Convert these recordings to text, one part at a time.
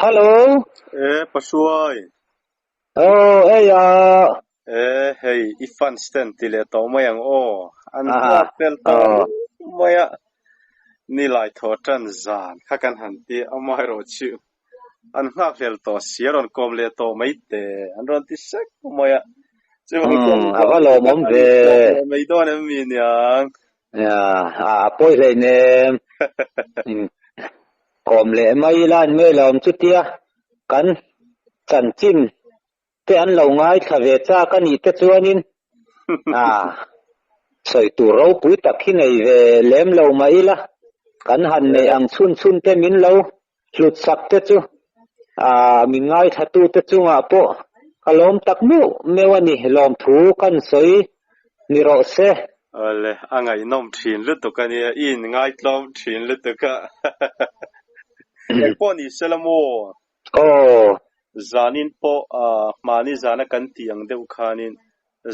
Hello. E Pasuai. Oh, ei a. E hei i fans ten ti leh tawh mai ang aw. An nghak fel tawh mai a. Ni lai thaw tan zan kha kan han ti amaherawh chu an nghak hlel tawh si a rawn kawm leh tawh mai te an rawn ti sek mai a. Chuvang chuan A va lawmawm ve. Mai dawn em mi niang. A pawi hleinem. Kawm leh mai ila an mai lo awm chutia kan chanchin te an lo ngaithla ve chak a nih te chuanin a sawi tur ropui tak hi nei ve lem lo mah ila kan han neih ang chhun chhun te min lo hlut sak te chu a min ngaithla tu te chungah pawh ka lawm tak meuh meuh a ni lawmthu kan sawi ni rawh se. Awle, a ngaihnawm thin lutuk a nia, i inngaihtlawm thin lutuk a. Engpawh ni se la maw? Aw. Zanin pawh hmani zana kan tih ang deuh khanin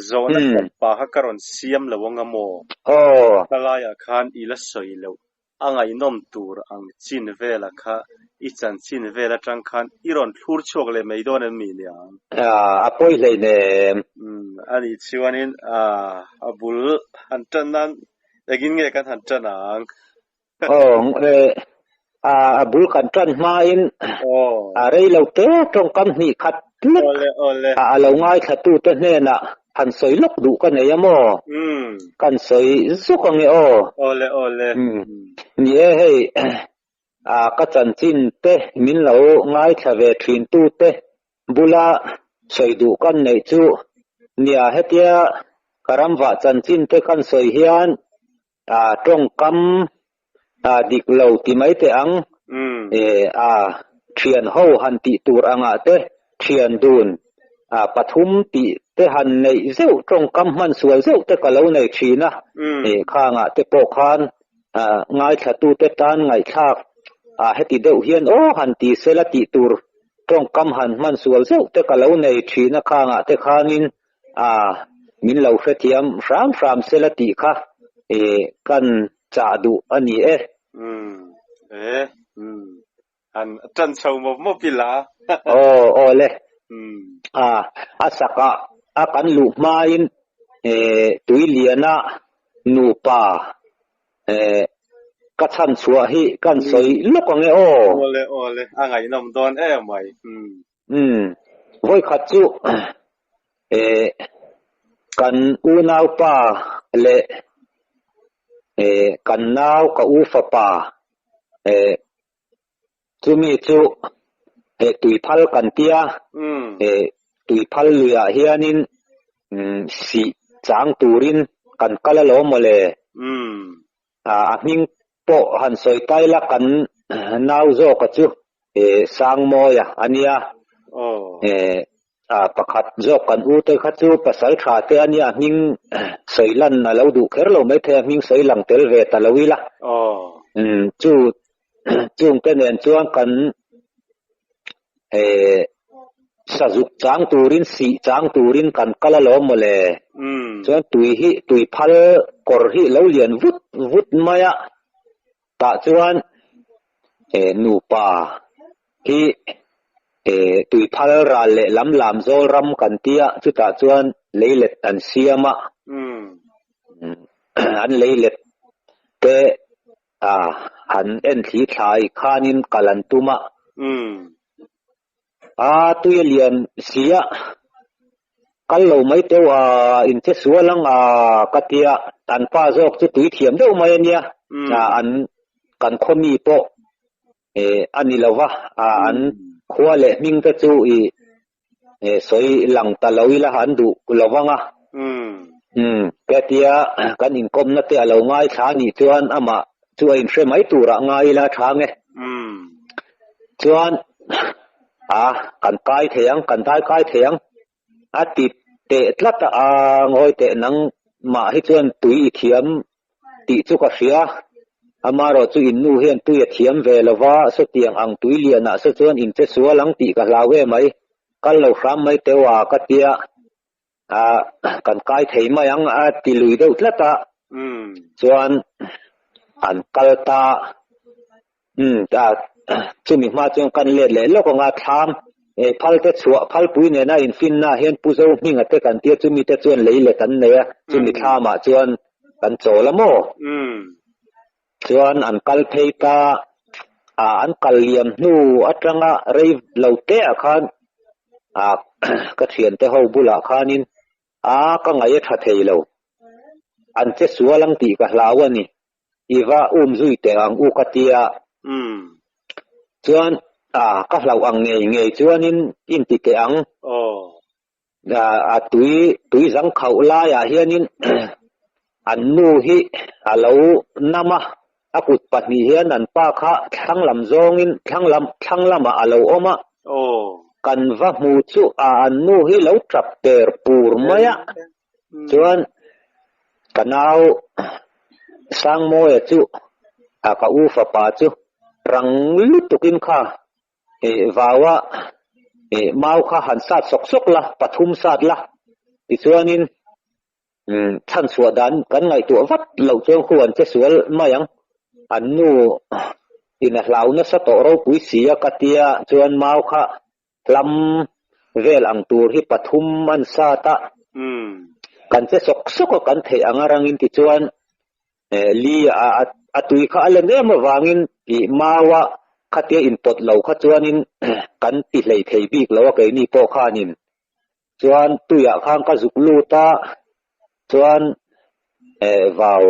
zawhna khat pa kha ka rawn siam lo anga maw? Aw. Ka laiah khan i la sawi loh. A ngaihnawm tur ang chin vela kha i chanchin vel atang khan i rawn thlur chhuak leh mai dawn em mi niang? A pawi hleinem. Umm anih chuanin a bul han tan nan engin nge kan han tan ang? Aw a bul kan tan hmain a rei lo te tawngkam hnih khat lek a lo ngaithlatute hnenah Han sawi lawk duh ka nei a maw? Kan sawi zuk ange aw. Awle awle. Ni e hei a ka chanchin te min lo ngaithla ve thin tu te bula sawi duh kan neih chu nia hetia ka ramvah chanchin te kan sawi hian a tawngkam a dik lo ti mai teh ang e a thian ho han tih tur angah te thian dun a pathum tih te han neih zeuh tawngkam hman sual zeuh te ka lo nei thin a e khangah te pawh khan a ngaithla tu te tan ngaihthlak a heti deuh hian aw han ti sela tih tur tawngkam han hman sual zeuh te ka lo nei thin a khangah te khanin A, min lo hrethiam hram hram sela tih kha i kan chah duh a ni e. Umm, e, umm, han tan chho mawp mawp ila. Aw, aw le. Umm. A, a sakah a kan luh hmain e Tuiliana nupa e ka chhan chhuah hi kan sawi lawk ang e aw. Aw le, aw le, a ngaihnawm dawn em mai. Umm. Umm, vawikhat chu eh kan unaupa leh eh kan nau ka u fapa eh chumi chu eh tuiphal kan tia eh tuiphal luiah hianin umm sih chang turin kan kal alawm mawle. A hming pawh han sawi tai la kan nau zawka chu Sangmawia a nia. Pakhat zawk kan u te kha chu pasal tha te a nia, a hming sawi lan a lo duh kher lo maithei a, hming sawi lang tel ve ta lo ila. Chu chungte nen chuan kan Sazuk chang turin, sih chang turin kan kal alawm mawle. Chuan tui hi, tui phal kawr hi lo lian vut vut mai a, tah chuan nupa hi tui phal ral leh lam lam zawl ram kan tia, chutah chuan leilet an siam a, an leilet te A, han en thli thlai khanin kal an tum a. A, tui a lian si a, kal lo mai teuh a, in che sual ang a, ka ti a, an pa zawk chu tui thiam deuh mai a nia, a, an kan khaw mi pawh a ni lo va, a, an khua leh hming te chu i sawi lang ta lo ila an duh lo vang a. Umm, hetia kan inkawmna te a lo ngaithla a nih chuan amah chu a inhre mai turah ngai ila a tha nge. Chuan a kan kai thei ang, kan dai kai thei ang a ti teh tlat a, a ngawi teh nang mah hi chuan tui i thiam tih chu ka hria. Amaherawh chu in nu hian tui a thiam ve lo va, sawtiang ang tui lianah saw chuan in che sual ang tih ka hlau em mai. Kal lo hram mai teuh a ka tia, a kan kai thei mai ang a ti lui deuh tlat a. Chuan an kal ta, umm a. chumi hma chuan kan let leh lawk anga thlam phal te chhuah phalpui nena infinna hian Pu Zohminga te kan tia chumi te chuan lei let an nei a, chumi thlamah chuan kan chawl a maw? Chuan an kal phei ta a, an kal liam hnu atanga rei lo te ah khan ka thiante ho bulah khanin a ka ngaih a tha thei lo, an che sual ang tih ka hlau a ni. I va um zui teh ang u ka tia. Chuan a ka hlauh ang ngei ngei chuanin in ti teh ang. A tui tui zang khauh laiah hianin an nu hi a lo nam a, a kut pahnih hian an pa kha thlang lam zawngin thlang lam thlang lamah a lo awm a. Kan va hmu chu a an nu hi lo tap per pur mai a. Chuan ka nau Sangmawia chu a ka u fapa chu rang lutukin kha vaua mau kha han sat sawk sawk la, pathum sat la tichuanin chhanchhuah dan kan ngaihtuah vat loh chuan khu an che sual mai ang. An nu in a hlau nasa tawh ropui si a ka tia chuan mau kha Hlam vel ang tur hi pathum an sat a, kan che sawk sawk a kan theih ang a rangin tichuan li a tui kha a len em avangin ih maua khatia inpawt lo kha chuanin kan ti hlei thei bik lo a keini pawh khanin chuan tuiah khan ka zuk lut a chuan vau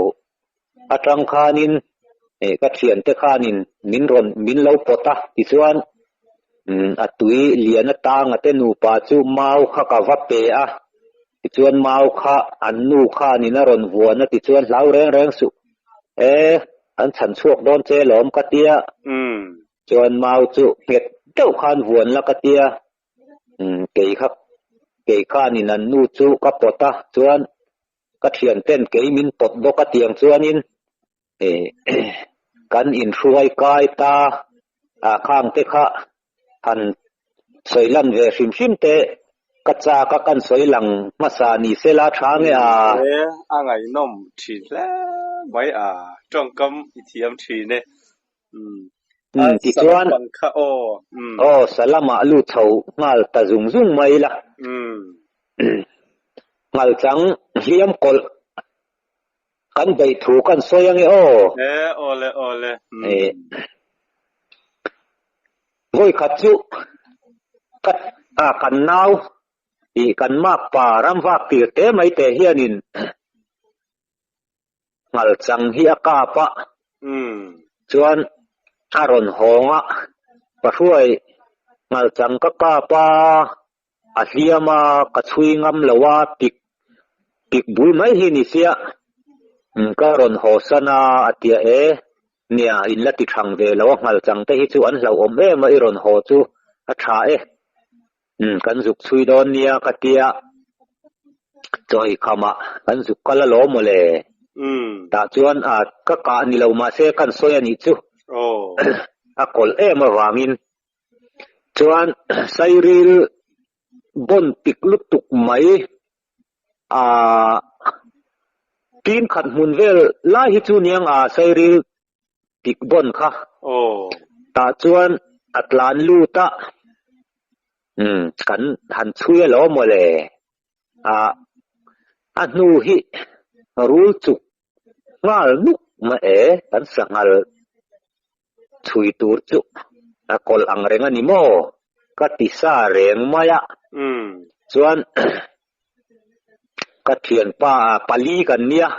atang khanin ka thiante khanin min rawn min lo pawt a tichuan a tui lian atanga te nupa chu mau kha ka va pe a tichuan mau kha an nu khanin a rawn vuan a tichuan hlau reng reng suh e an chhan chhuak dawn che lawm ka tia chuan mau chu nghet deuh khan vuan la ka tia kei kha kei khanin an nu chu ka pawt a chuan Ka thianten kei min pawt bawk a tiang chuanin kan inhruai kai ta a khangte kha han sawi lan ve hrim hrim te ka chak a kan sawi lang hmasa ni se la tha nge a. E, a ngaihnawm thin hle mai a, tawngkam i thiam thin e. Umm tichuan aw Salamah lut chho nghal ta zung zung mai la. Nghal chang hliam kawlh kan beih thu kan sawi ange aw. E awle awle. Vawi khat chu ka kan nau ih kan makpa ramvak tir te mai te hianin Nghal chang hi a kap a, chuan a rawn hawng a, Pahruai nghal chang ka kap a, a hliam a, ka chhui ngam lo a, pik pik bul mai hi ni sia, ka rawn haw san a, a tia e, nia in la ti thang ve lo a, nghal chang te hi chu an hlauhawm em a, i rawn haw chu a tha e. Kan zuk chhui dawn nia ka tia chawi khamah kan zuk kal alawm maw le. Tah chuan a ka kah ni lo mahse kan sawi a nih chu a kawlh em avangin chuan sairil bawn pik lutuk mai a tin khat hmun vel lai hi chu niang a sairil pik bawn kha. Tah chuan a tlan lut a, umm kan han chhui alawm maw le. Ah a hnu hi rul chuk nghal nuk mai e, kan sanghal chhui tur chu a kawlh ang reng a ni maw? Ka ti sa reng mai a. Chuan Ka thianpa pali kan nia,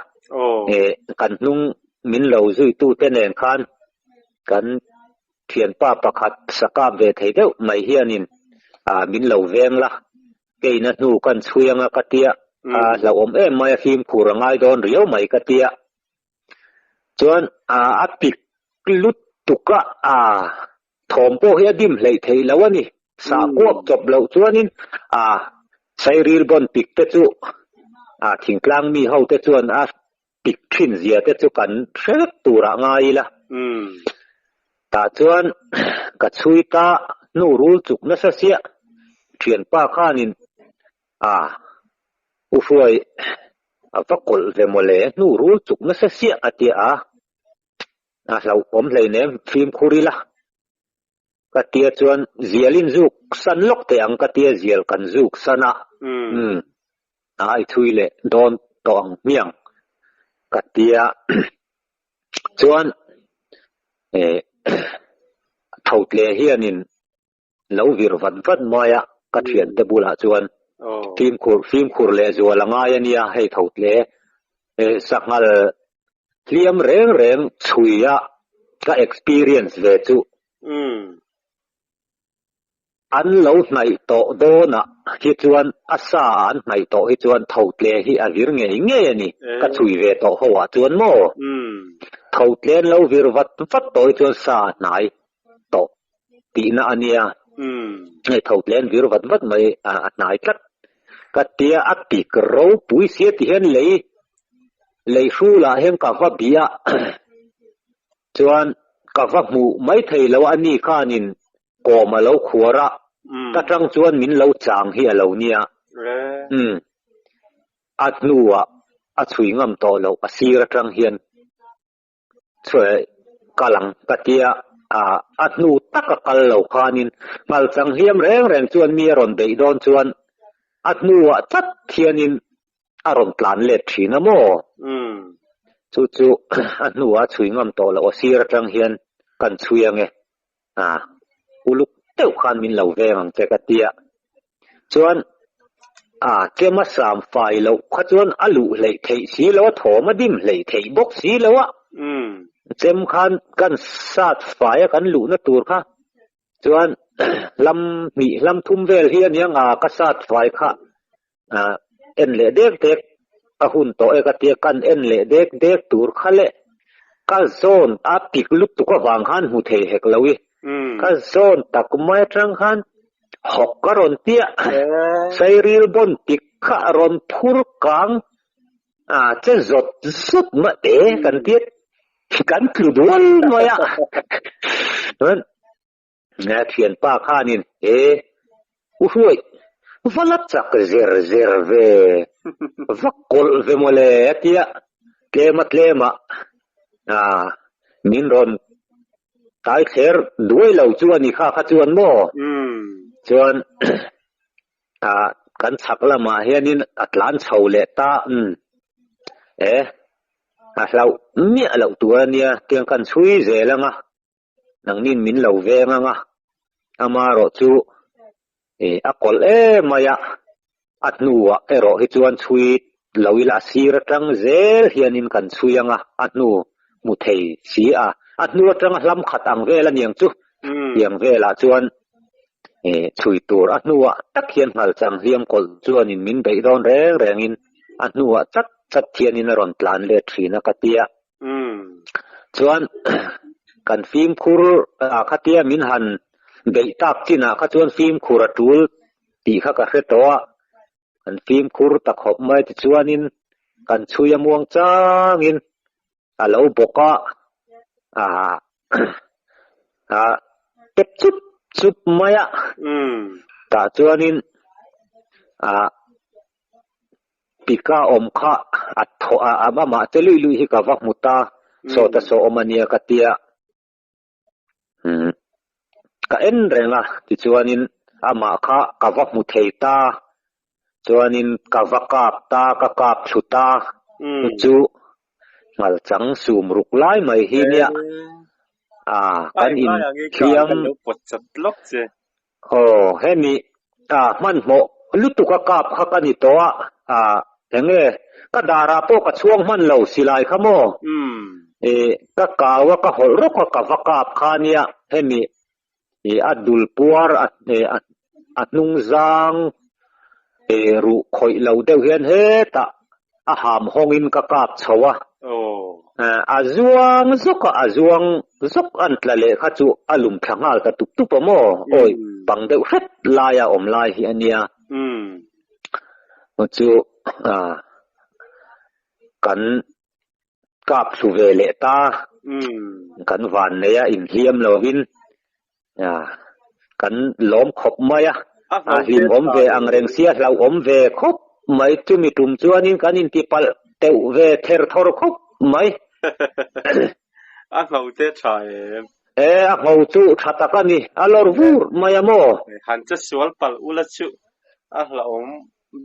kan hnung min lo zuitute nen khan kan thianpa pakhat sakap ve thei deuh mai hianin min lo veng la, keina hnu kan chhui anga ka tia, a hlauhawm em mai a fimkhur a ngai dawn riau mai ka tia. Chuan a pik lutuk a, Thawm pawh hi a dim hleih theih lo a ni. Sah kuak chawp loh chuanin a Sairil bawn pik te chu a thingtlang mi ho te chuan a pik thin zia te chu kan hre vek turah ngai ila. Tah chuan ka chhui ta hnu rul chuk nasa siah thianpa khanin a u hruai a va kawlh ve mawle hnu rul chuk nasa siah a tia a. A hlauhawm hleinem fimkhur ila. Ka tia chuan zial in zuk san lawk teh ang ka tia zial kan zuk san a. Umm a i thui leh dawn tawh ang hmiang ka tia chuan eh tho tle hianin lo vir vat vat mai a ka thiante bulah chuan fimkhur fimkhur leh zual a ngai a nia hei tho tle eh sanghal hliam reng reng chhui a ka experience ve chu an lo hnaih tawh dawnah hi chuan a sa ah an hnaih tawh hi chuan tho tle hi a vir ngei ngei a ni ka chhui ve tawh ho ah chuan maw tho tle an lo vir vat vat tawh hi chuan sa a hnai tawh tihna a nia. Hei tho tle an vir vat vat mai a hnai tlat. Ka tia a pik ropui sia ti hian lei lei hrulah hian ka va bih a chuan ka va hmuh mai thei lo a ni khanin kawm a lo khuar a ka tang chuan min lo chang hi a lo nia. A hnuah a chhui ngam tawh loh a sir atang hian. Chhuah kal ang ka tia a, a hnu taka kal lo khanin ngalchang hliam reng reng chuan mi a rawn beih dawn chuan a hnuah tlat hianin a rawn tlan let thin a maw? Chu chu a hnuah a chhui ngam tawh loh a sir atang hian kan chhui ange a, uluk deuh khan min lo veng ang che ka tia. Chuan a chema sam fai loh kha chuan a luh hleih theih si lo a, thawm a dim hleih theih bawk si lo a. Chem khan kan sat fai a kan luhna tur kha chuan hlam hnih hlam thum vel hi a nia nga ka sat fai kha en leh dek dek a hun tawh e ka tia kan en leh dek dek tur kha le ka zawn a pik lutuk avang khan hmu thei hek lo i ka zawn tak mai atang khan hawk ka rawn tia sairil bawn pik kha a rawn phur kang a che zawt zawt mai e kan tia kan tlu dual mai a chuan Nge thianpa khanin he u hruai va la chak zer zer ve, va kawlh ve mawle a tia tlema tlema ah min rawn tai thler duai lo chu a ni kha kha chuan maw? Chuan ah kan chhak lamah hianin a tlan chho leh ta umm e a hlauh miah loh tur a nia tiang kan chhui zel ang a. Nangnin min lo veng ang a, amaherawh chu ih a kawlh em mai a, a hnuah erawh hi chuan chhui lo ila a sir atang zel hianin kan chhui ang a, a hnu hmu thei si a, a hnu atanga hlam khat ang vel a niang chu, tiang velah chuan ih chhui tur a hnuah tak hian nghalchang hliam kawlh chuanin min beih dawn reng rengin a hnuah chat chat hianin a rawn tlan let thin a ka ti a. Chuan kan fimkhur ah khatia min han beih tak chinah kha chuan fimkhur a tul tih kha ka hre tawh a, kan fimkhur ta khawp mai tichuanin kan chhui a muang changin a lo bawk a, ah ah tep chup chup mai a, tah chuanin ah. Pika awm kha a thaw a, a amah che lui lui hi ka va hmu ta, sawta saw awm a nia ka tia. Umm ka en reng a, tichuanin amah kha ka va hmu thei ta, chuanin ka va kap ta, ka kap thlu ta, chu nghalchang sum ruk lai mai hi nia. Ah kan in thiam. Aw, hemi ah hmanhmawh lutuk a kap kha ka ni tawh a, ah eng nge ka darah pawh ka chhuang hman lo silai kha maw? Ih ka kau a ka hawlh rawk a ka va kap kha nia hemi ih a dul puar a a hnung zang ih ruh khawih lo deuh hian hetah a ham hawngin ka kap chho a, a zuang zawk a, a zuang zawk an tla leh kha chu a lum thla nghal ta tup tup a maw, awi pang deuh hret laia awm lai hi a nia. Chu kan kap thlu ve leh ta, kan van nei a inhliam lovin Kan lawm khawp mai a, a hlimawm ve ang reng sia hlauhawm ve khawp mai chumi tum chuanin kan inti palh teuh ve ther thawr khawp mai. A hlo te tha em? E a ngho chu tha tak a ni, a lawr vur mai a maw? Han che sual palh ula chu a hlauhawm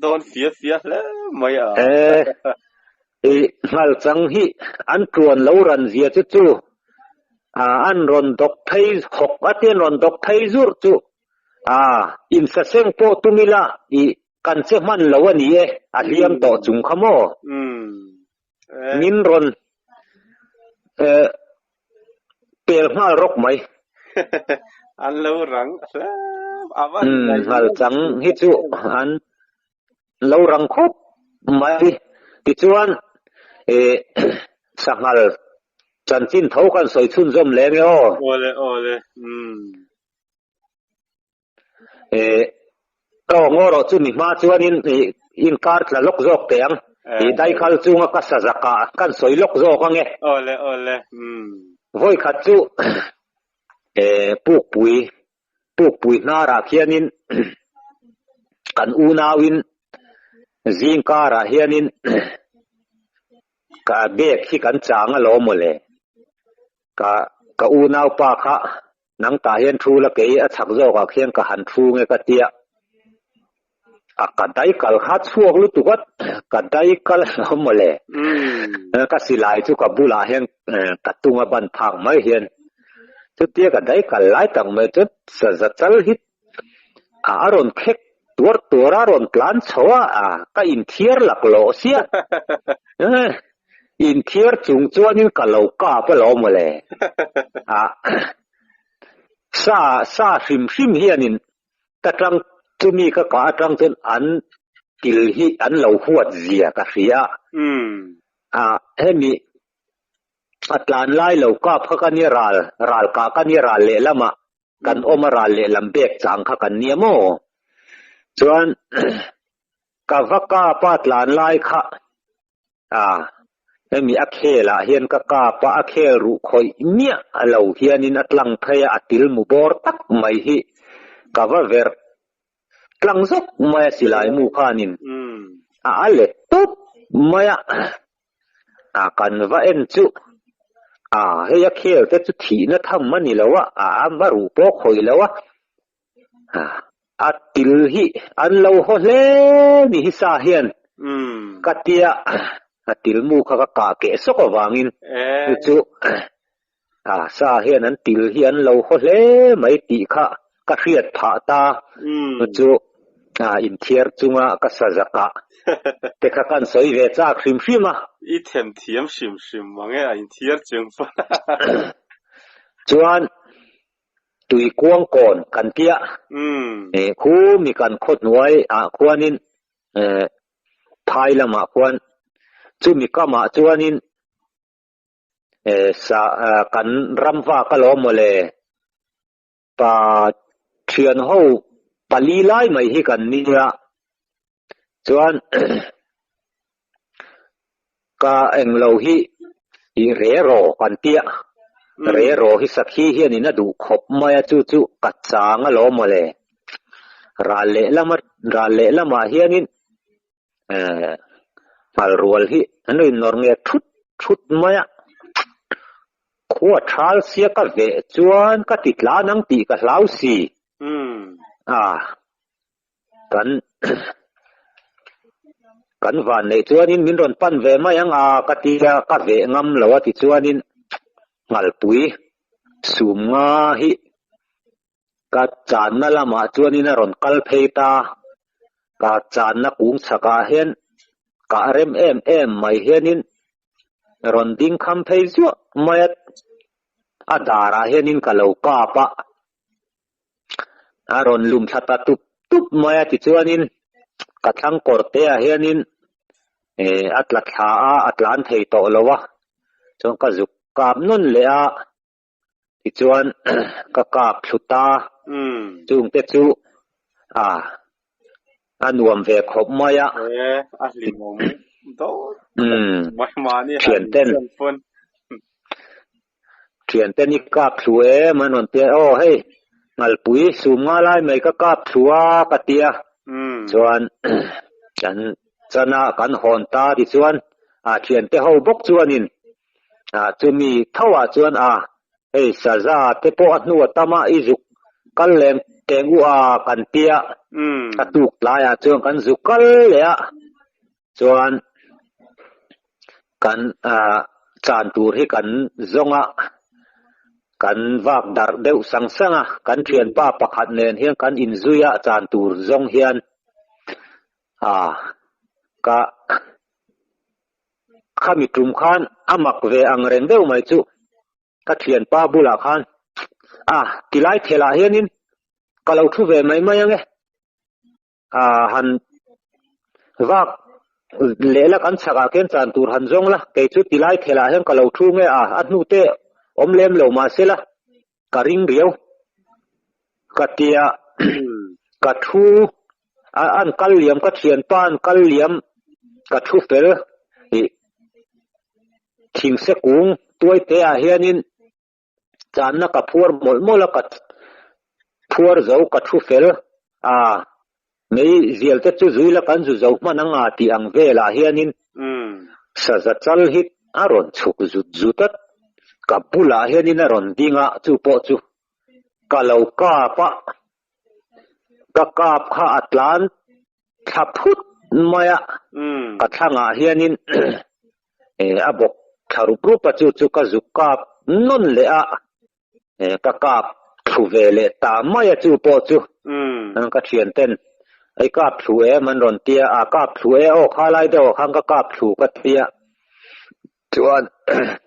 dawn fia fia hle mai a. E i nghal chang hi an tuan lo ran zia chu chu a an rawn dawk phei hawk a tia an rawn dawk phei zurh chu a insaseng pawh tum ila i kan che hman lo a ni e, a hliam tawh chung kha maw? Min rawn pel nghal rawk mai. An lo rang hle a va Nghal chang hi chu an lo rang khawp mai. Tichuan sanghal chanchin tho kan sawi chhunzawm leh nge aw. Awle awle. Aw ngaw rawh chu mi hma chuanin inkar tla lawk zawk teh ang. I daikal chunga ka sa zakah kan sawi lawk zawk ang e. Awle awle. Vawi khat chu pukpui pukpui hnarah khianin kan unauin zingkarah hianin ka bag hi kan chang alawm mawle. Ka ka unaupa kha Nang tah hian thu la kei a chhak zawkah khian ka han thu nge ka tia. A ka dai kal kha chhuak lutuk a, ka dai kal hlawm mawle. Ka silai chu ka bulah hian ka tung a ban phak mai hian chutia ka dai kal lai tak mai chu saza chal hi a rawn khek tuar tuar a, rawn tlan chho a, ka inthiar laklawh sia. Inthiar chung chuanin ka lo kap alawm mawle. Ah, sa, sa hrim hrim hianin ka tang chumi ka kah atang chuan an til hi an lo huat zia ka hria. Ah, hemi a tlan lai lo kap kha ka nia ral, ral kah ka nia ral lehlamah kan awm a ral lehlam bek chang kha kan nia maw? Chuan ka va kap a tlan lai kha A, hemi a khel ah hian ka kap a, a khel ruh khawih miah a lo hianin a tlang phei a, a til mu bawr tak mai hi ka va verh tlang zawk mai a silai mu khanin a a let tawp mai a, a kan va en chu a hei a khel te chu thihna tham a ni lo a, a a ruh pawh khawih lo a, A til hi an lo haw hle ni hi sa hian ka tia a til mu kha ka kah keh sawk avangin chu chu a sa hian an til hi an lo haw hle mai tih kha ka hriat phah ta chu chu a inthiar chunga ka sa zakah te kha kan sawi ve chak hrim hrim a. I them thiam hrim hrim mange a inthiar chung pawh. Chuan Tui kuang kawn kan tia. Khu mi kan khaw hnuai ah khuanin phai lamah khuan chumi kamah chuanin sa kan ram vak alawm mawle pa thian ho pali lai mai hi kan nia chuan Ka englo hi i re rawh kan tia, re rawh hi sakhi hianin a duh khawp mai a chu chu ka chang alawm mawle. Ral leh lama ral leh lamah hianin eh nghal rual hi an lo innawr nge thut thut mai a, khua thal sia ka veh chuan ka ti tlan ang tih ka hlau si. A. Kan kan van neih chuanin min rawn pan ve mai ang a ka ti a, ka veh ngam lo a ti chuanin Nghalpui sum nga hi ka channa lamah chuanin a rawn kal phei ta, ka channa kung chhakah hian kah rem em em mai hianin rawn ding kham phei zuah mai a, a darah hianin ka lo kap a. A rawn lum thla ta tup tup mai a tichuanin ka thlang kawr te ah hianin eh a tla thla a a tlan thei tawh lo a chuan ka zuk kap nawn leh a tichuan ka kap thlu ta chung te chu a a nuam ve khawp mai a a hlimawm dawn mai mahni han thianten Thiante ni kap thlu em an rawn ti a, aw hei Nghalpui sum nga lai mai ka kap thlu a ka ti a, chuan kan chan a kan hawn ta tichuan a thiante ho bawk chuanin ah chumi tho ah chuan a Hei saza te pawh a hnu a tam a, i zuk kal lem teng u a kan tia. A tuk tlaiah chuan kan zuk kal leh a, chuan kan chan tur hi kan zawng a, kan vak darh deuh sang sang a, kan thianpa pakhat nen hian kan inzui a chan tur zawng hian ka Khami tum khan a mak ve ang reng deuh mai chu ka thianpa bulah khan a tilai thelah hianin ka lo thu ve mai mai ange a han vak lehla kan chhakah khian chan tur han zawng la kei chu tilai thelah hian ka lo thu nge a a hnute awm lem lo mahsela ka ring riau ka tia ka thu an kal liam ka thianpa an kal liam ka thu fel ih thingse kung tuai te ah hianin channa ka phuar mawlh mawlh a ka phuar zo ka thu fel a mei zial te chu zui la kan zu zo hman anga tih ang velah hianin saza chal hi a rawn chhuk zut zut a ka bulah hianin a rawn ding a chu pawh chu ka lo kap a ka kap kha a tlan thla phut mai a ka thlangah hianin a bawk thla rup rup a chu chu ka zuk kap nawn leh a. Ka kap thlu ve leh ta mai a chu pawh chu ka thian ten ei kap thlu em an rawn tia a kap thlu e aw kha lai deuh ah khan ka kap thlu ka tia chuan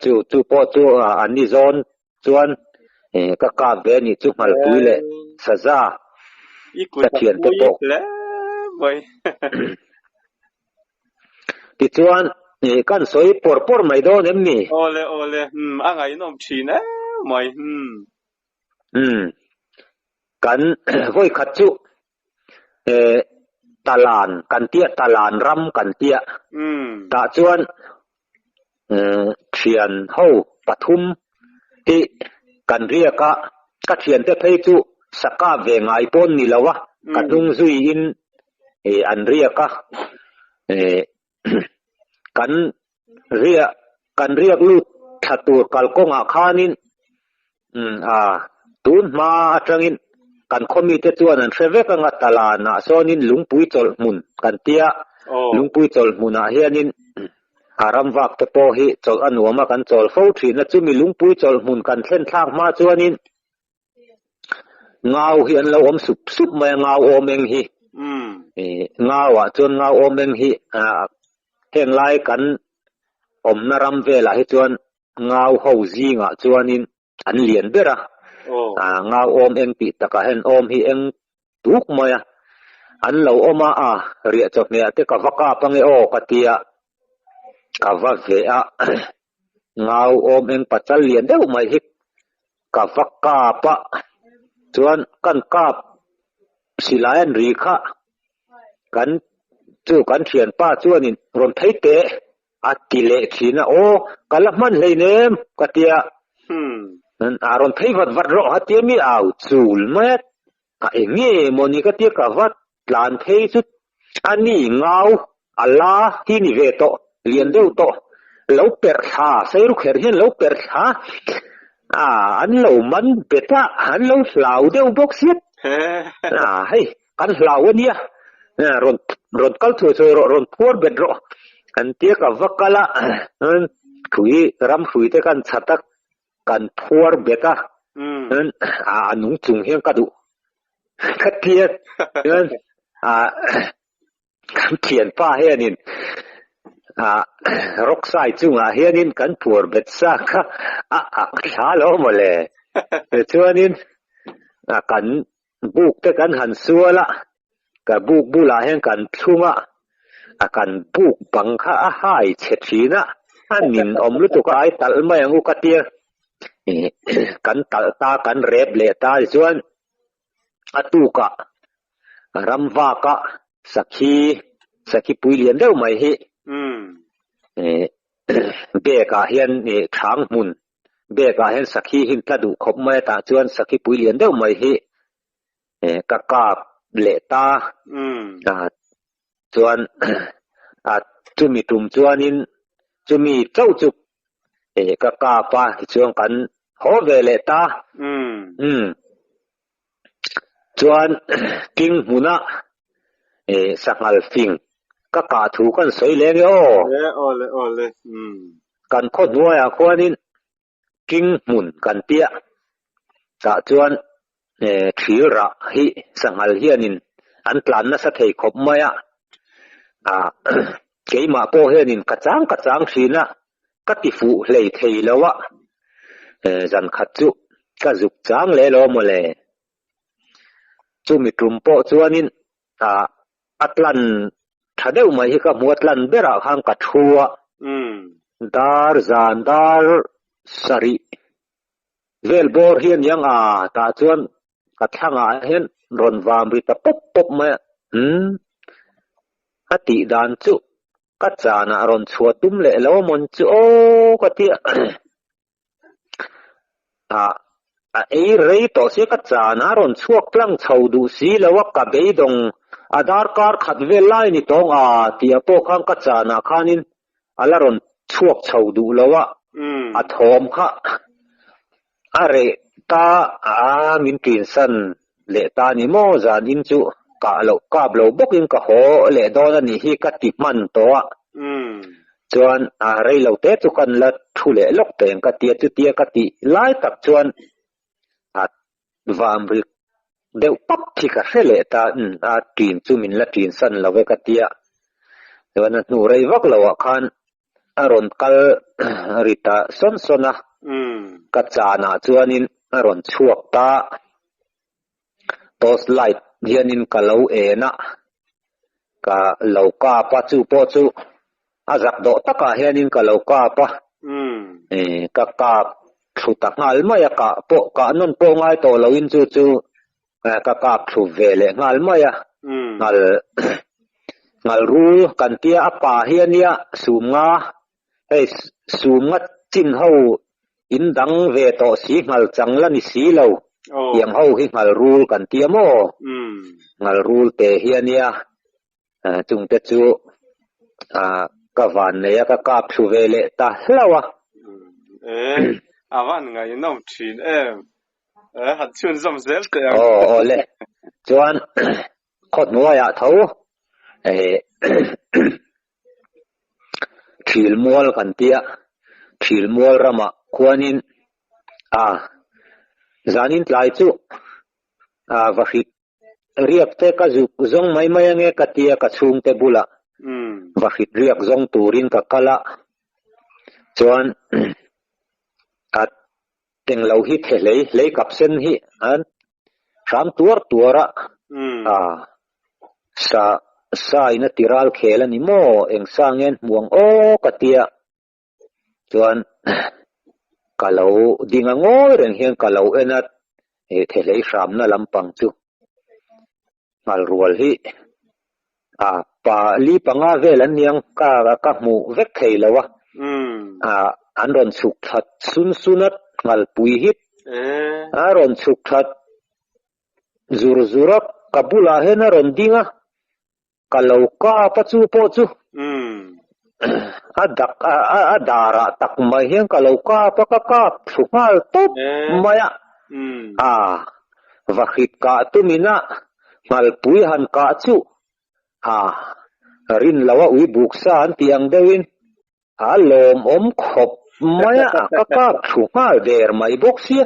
chu chu pawh chu an ni zawn chuan ka kap ve anih chu nghalpui leh saza ka thian te pawh Tichuan, kan sawi pawr pawr mai dawn em ni? Awle, awle, umm, a ngaihnawm thin em mai, umm. Umm, kan vawi khat chu eh Talan kan tia, Talan ram kan tia, tah chuan thian ho pathum hi kan riak a, ka thiante phei chu saka ve ngai pawn ni lo a, ka hnung zuiin an riak a, kan riak kan riak lut thla tur kalkawngah khanin a tun hma atangin kan khawmite chuan an hre vek anga talanah sawnin lungpui chawlh hmun kan tia lungpui chawlh hmunah hianin a ram vak te pawh hi chawlh a nuam a kan chawl fo thin a chumi lungpui chawlh hmun kan thlen thlak hma chuanin ngau hi an lo awm sup sup mai a ngau awm eng hi ngau ah chuan ngau awm eng hi heng lai kan awmna ram velah hi chuan ngau ho zingah chuanin an lian ber a, ngau awm eng tih takah hian awm hi eng tuk mai a, an lo awm a, a riah chawhmeh te ka va kap ange aw ka tia, ka va veh a, ngau awm eng pachal lian deuh mai hi ka va kap a, chuan kan kap silai an ri kha kan chu kan thianpa chuanin rawn phei teh. A ti leh thin a, aw ka la hman hleinem ka ti a, a rawn phei vat vat rawh ha tia mi au chul mai a, a eng nge maw ni ka tia ka va tlan phei chu a ni ngau a la hi ni ve tawh lian deuh tawh lo perh thla seiru kher hian lo perh thla a an lo man bet a an lo hlau deuh bawk sia a hei Kan hlau a nia, rawn rawn kal thuai thuai rawh, rawn phuar bet rawh. Kan tia ka va kal a, hrui ram hrui te kan chhat a, kan phuar bet a, a nung chung hian ka duh. Ka tia chuan a kan thianpa hianin a rock side chungah hianin kan phuar bet sa kha a ak thla lo mawle. Chuanin kan Buk te kan han sual a, ka buk bulah hian kan thlung a, a kan buk bang kha a hai chhe thin a, a nin awm lutuk a ai talh mai ang u ka tia, kan talh ta kan rep leh ta tichuan a tukah ram vak a sakhi sakhi pui lian deuh mai hi bag ah hian thang hmun Bag ah hian sakhi hi tla duh khawp mai a tah chuan sakhi pui lian deuh mai hi ka kap leh ta chuan a chumi tum chuanin chumi chauh chu ka kap a tichuan kan. Haw ve leh ta. Umm. Chuan king hmuna sanghal fing ka kah thu kan sawi leng e aw. E awle awle. Umm. Kan khaw hnuaiah khuanin king hmun kan tia. Tah chuan thil rah hi sanghal hianin an tlan nasa thei khawp mai a. Keimah pawh hianin ka chang ka chang thin a. Ka ti fuh hlei thei lo a, zan khat chu ka zuk chang leh lo mawle. Chumi tum pawh chuanin a tlan tha deuh mai hi ka hmu a, tlan berah khan ka thu a, dar zan dar sarih vel bawr hi a niang a, tah chuan ka thlangah hian rawn vam ri ta pawp pawp mai a, umm a tih dan chu Ka chanah rawn chhuah tum leh lo amawn chu aw ka ti a, ah a ei rei tawh sia ka chanah rawn chhuak tlang chho duh si lo a, ka beidawng a darkar khat vel lai ni tawng a tih pawh khan ka chanah khanin a la rawn chhuak chho duh lo a, a thawm kha a reh ta a min ṭinsan leh ta ni maw zan in chu kah loh kap lo bawkin ka haw leh dawn a nih hi ka ti hman tawh a chuan a rei lo te chu kan la thu leh lawk teng ka tia chutia ka tih lai tak chuan a vam ri deuh pap khi ka hre leh ta a ṭin chu min la ṭin san lo e ka tia chuan a hnu rei vak loh ah khan a rawn kal ri ta sawn sawn a, ka chanah chuanin a rawn chhuak ta, torch light hianin ka lo en a, ka lo kap a, chu pawh chu a zak dawh takah hianin ka lo kap a, ka kap thlu ta nghal mai a, kah pawh kah nawn pawh ngai tawh loin chu chu Ka kap thlu ve leh nghal mai a, nghal nghal rul kan tia a pa hi a nia sum nga hei sum nga chin ho in dang ve tawh si nghal chang la ni si lo tiang ho hi nghal rul kan tia maw nghal rul te hi a nia chungte chu ka van nei a ka kap thlu ve leh ta hlauh a. E, a van ngaihnawm thin em. E, han chhunzawm zel teh ang. Aw, aw le. Chuan khaw hnuaiah tho e thil mual kan tia, thil mual ramah khuanin a zanin tlai chu a va hrit Riak te ka zuk zawng mai mai ange ka tia ka chhungte bulah va hrit riak zawng turin ka kal a, chuan a englo hi the hlei hlei kap sen hi an hram tuar tuar a, a sa sa in a ti ral khel a ni maw eng sa nge an hmu ang aw ka tia. Chuan ka lo ding a ngawi reng hian ka lo en a, he thehlei hramna lampang chu nghal rual hi a pa li panga vel an niang ka ka hmuh vek thei lo a, a an rawn chhuk that sun sun a nghal pui hi a rawn chhuk that zur zur a, ka bulah hian a rawn ding a. Ka lo kap a chu pawh chu a dak a darah tak mai hian ka lo kap a, ka kap thlu nghal tawp mai a. A va hrit kah tumin a nghalpui han kah chu a rin lo a ui buk sa an tih ang deuhin a lawmawm khawp mai a, ka kap thlu nghal der mai bawk sia.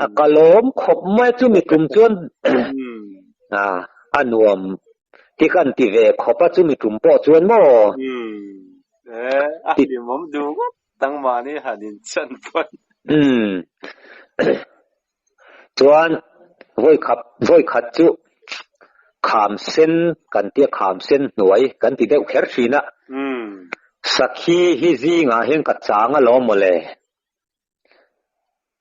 A ka lawm khawp mai chumi tum chuan a nuam ti kan ti ve khawp a chumi tum pawh chuan maw. A hlimawm duh ngawt tang mahni han inchan pawn. Chuan vawikhat vawikhat chu kham sen kan tia kham sen hnuai kan ti deuh kher thin a. Sakhi hi zingah hian ka chang alawm mawle.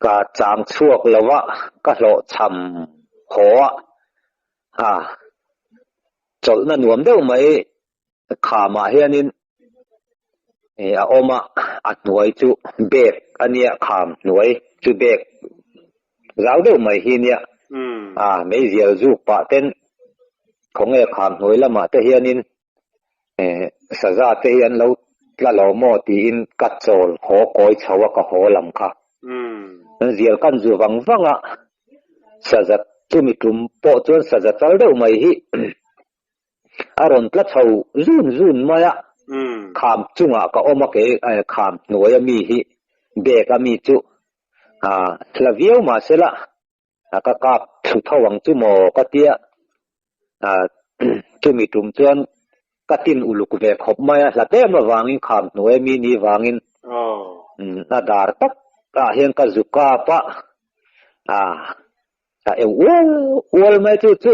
Ka chang chhuak lo a, ka hlawhchham haw a, a chawlhna nuam deuh mai khamah hianin a awm a, a hnuai chu bag a nia, kham hnuai chu bag zau deuh mai hi nia, a meizial zuk pah ten khawnge kham hnuai lamah te hianin saza te hi an lo tla lo maw tiin ka chawl haw kawi chho a ka haw lam kha. Zial kan zu vang vang a, saza chumi tum pawh chuan saza chal deuh mai hi a rawn tla chho zun zun mai a, kham chungah ka awm a kei kham hnuai a mi hi bag a mi chu hla viau mahsela ka kap thlu tho ang chu maw ka tia chumi tum chuan ka tin uluk ve khawp mai a, hla em avangin kham hnuai mi ni vangin a dar tak ah hian ka zu kap a, a eu ual ual mai chu chu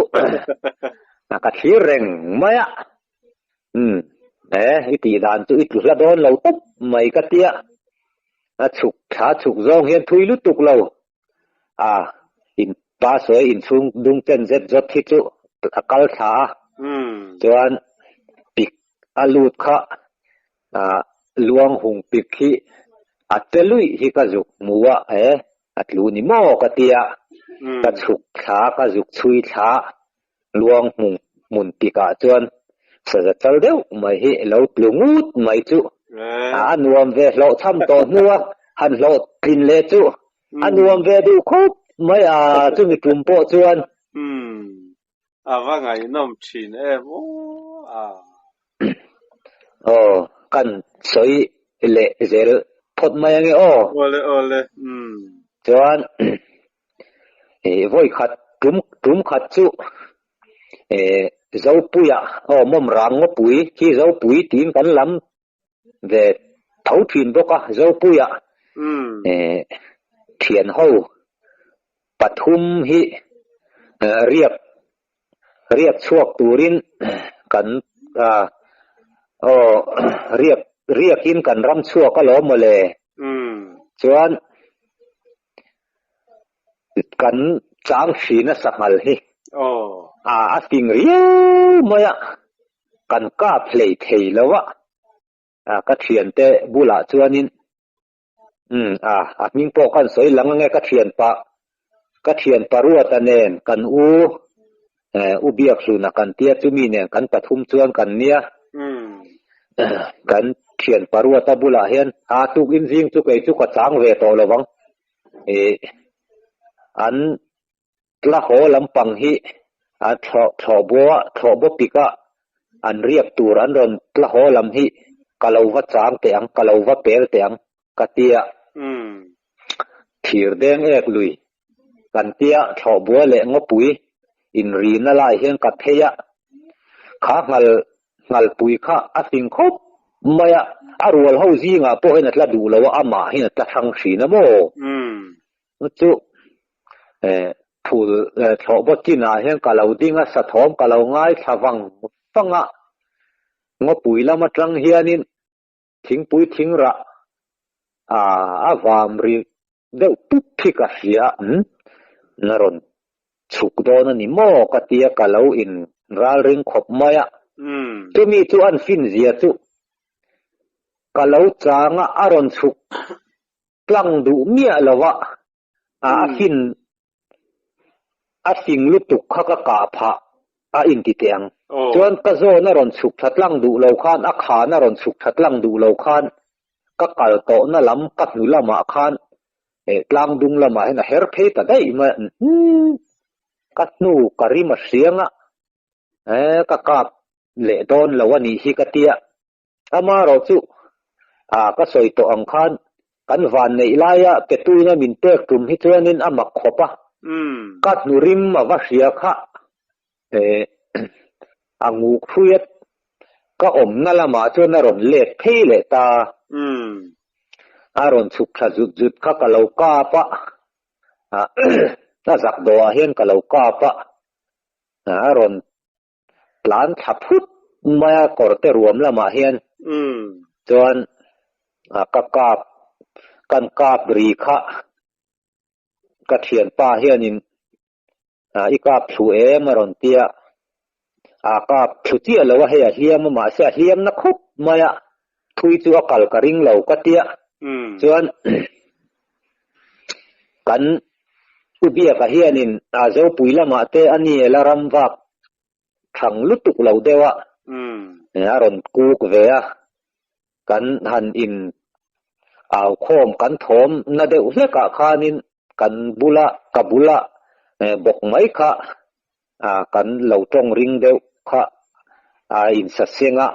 ka thlir reng mai a, e i tih dan chu i tlu hla dawn lo tawp mai ka tia, a chhuk thla chhuk zawng hian thui lutuk lo. A, in pa sawi inchhung dung chen zet zawt hi chu a kal thla a, chuan pik a lut kha luang hung pik hi a che luih hi ka zuk hmu a, e a tlu ni maw ka ti a, ka chhuk thla ka zuk chhui thla luang hmung hmun pik ah chuan saza chal deuh mai hi lo tlu ngut mai chu a nuam ve hlawh chham tawh hnu a, han hlawh tlin leh chu a nuam ve duh khawp mai a, chumi tum pawh chuan. Umm, a va ngaihnawm thin em aw a. Aw, kan sawi leh zel phawt mai ange aw. Awle awle, umm. Chuan vawi khat tum tum khat chu Zopuia aw mawm rang ngawpui khi Zopui tiin kan lam ve tho thin bawk a, Zopuia thian ho pathum hi riak riak chhuak turin kan aw riak riakin kan ram chhuak alawm mawle chuan Kan chang hrin a sanghal hi a a fing riau mai a, kan kap hlei thei lo a, ka thiante bulah chuanin umm a a hming pawh khan sawi lang ange ka thianpa ka thianpa Ruata nen kan u u Biakhluna kan tia chumi nen kan pathum chuan kan nia kan thianpa Ruata bulah hian a tukin zing chu kei chu ka chang ve tawh lo vang. Ih an tla haw lampang hi a thlawh thlawh bua thlawh baw pik a an riak tur an rawn tla haw lam hi ka lo va chang teh ang ka lo va pel teh ang ka tia thir deng ek lui kan tia thlawh bua leh ngawpui inrina lai hian ka phei a kha nghal Nghalpui kha a fing khawp mai a, a rual ho zingah pawh hian a tla duh lo a, amah hian a tla hrang hrin a maw? Chu phul thlawh bawt chinah hian ka lo ding a, sathawm ka lo ngaithla vang vang a, ngawpui lam atang hianin thingpui thingrah a vam ri deuh pup hi ka hria a, umm na rawn chhuk dawn a ni maw ka tia ka lo in ral ring khawp mai a, chumi chu an fin zia chu ka lo chang a, a rawn chhuk tlang duh miah lo a, a fin a fing lutuk kha ka kah phah a inti teh ang. Chuan ka zawn a rawn chhuk tha tlang duh lo khan, a khan a rawn chhuk tha tlang duh lo khan, ka kal tawhna lam ka hnu lamah khan tlang dung lamah hian a her phei ta daih mai a, umm ka hnu ka rim a hriang a, ka kap leh dawn lo a nih hi ka tia. Amaherawh chu ah ka sawi tawh ang khan kan van neih laia petuina min pek tum hi chuanin a mak khawp a, ka hnu rim a va hria kha eh a nguk hrui a, ka awmna lamah chuan a rawn let phei leh ta, a rawn chhuk thla zut zut kha ka lo kap a, a zak dawhah hian ka lo kap a, a rawn tlan thla phut mai a kawr te ruam lamah hian chuan ka kap kan kap ri kha ka thianpa hianin i kap thlu em a rawn tia a kap thlu chiah lo a hei a hliam a mahse a hliam na khawp mai a thui chu a kal ka ring lo ka tia chuan kan U Biaka hianin a Zopui lamah te a ni la ram vak thang lutuk lo deuh a, a rawn kuk ve a, kan han in Au khawm kan thawm na deuh hlekah khanin kan bula ka bula bawk mai kha kan lo tawng ring deuh kha a insaseng a,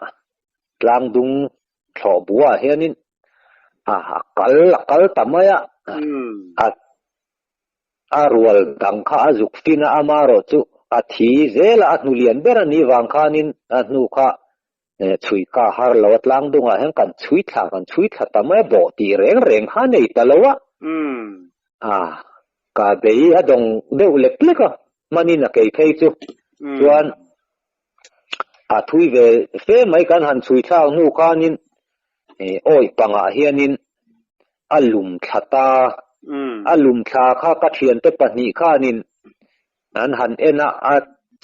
tlangdung thlawh buah hianin a kal a kal ta mai a, a a rual dang kha a zuk fin a, amaherawh chu a thi zel a, a hnu lian ber a nih vang khanin a hnu kha chhui ka har lo a, tlang dungah hian kan chhui thla kan chhui thla ta mai a, bawh tih reng reng kha a nei ta lo a, a ka bei a dawng deuh lek lek a, hmanin a kei phei chu chuan a thui ve fe mai kan han chhui thlak hnu khanin awi pangah hianin a lum thla ta, a lum thla kha ka thiante pahnih khanin an han en a, a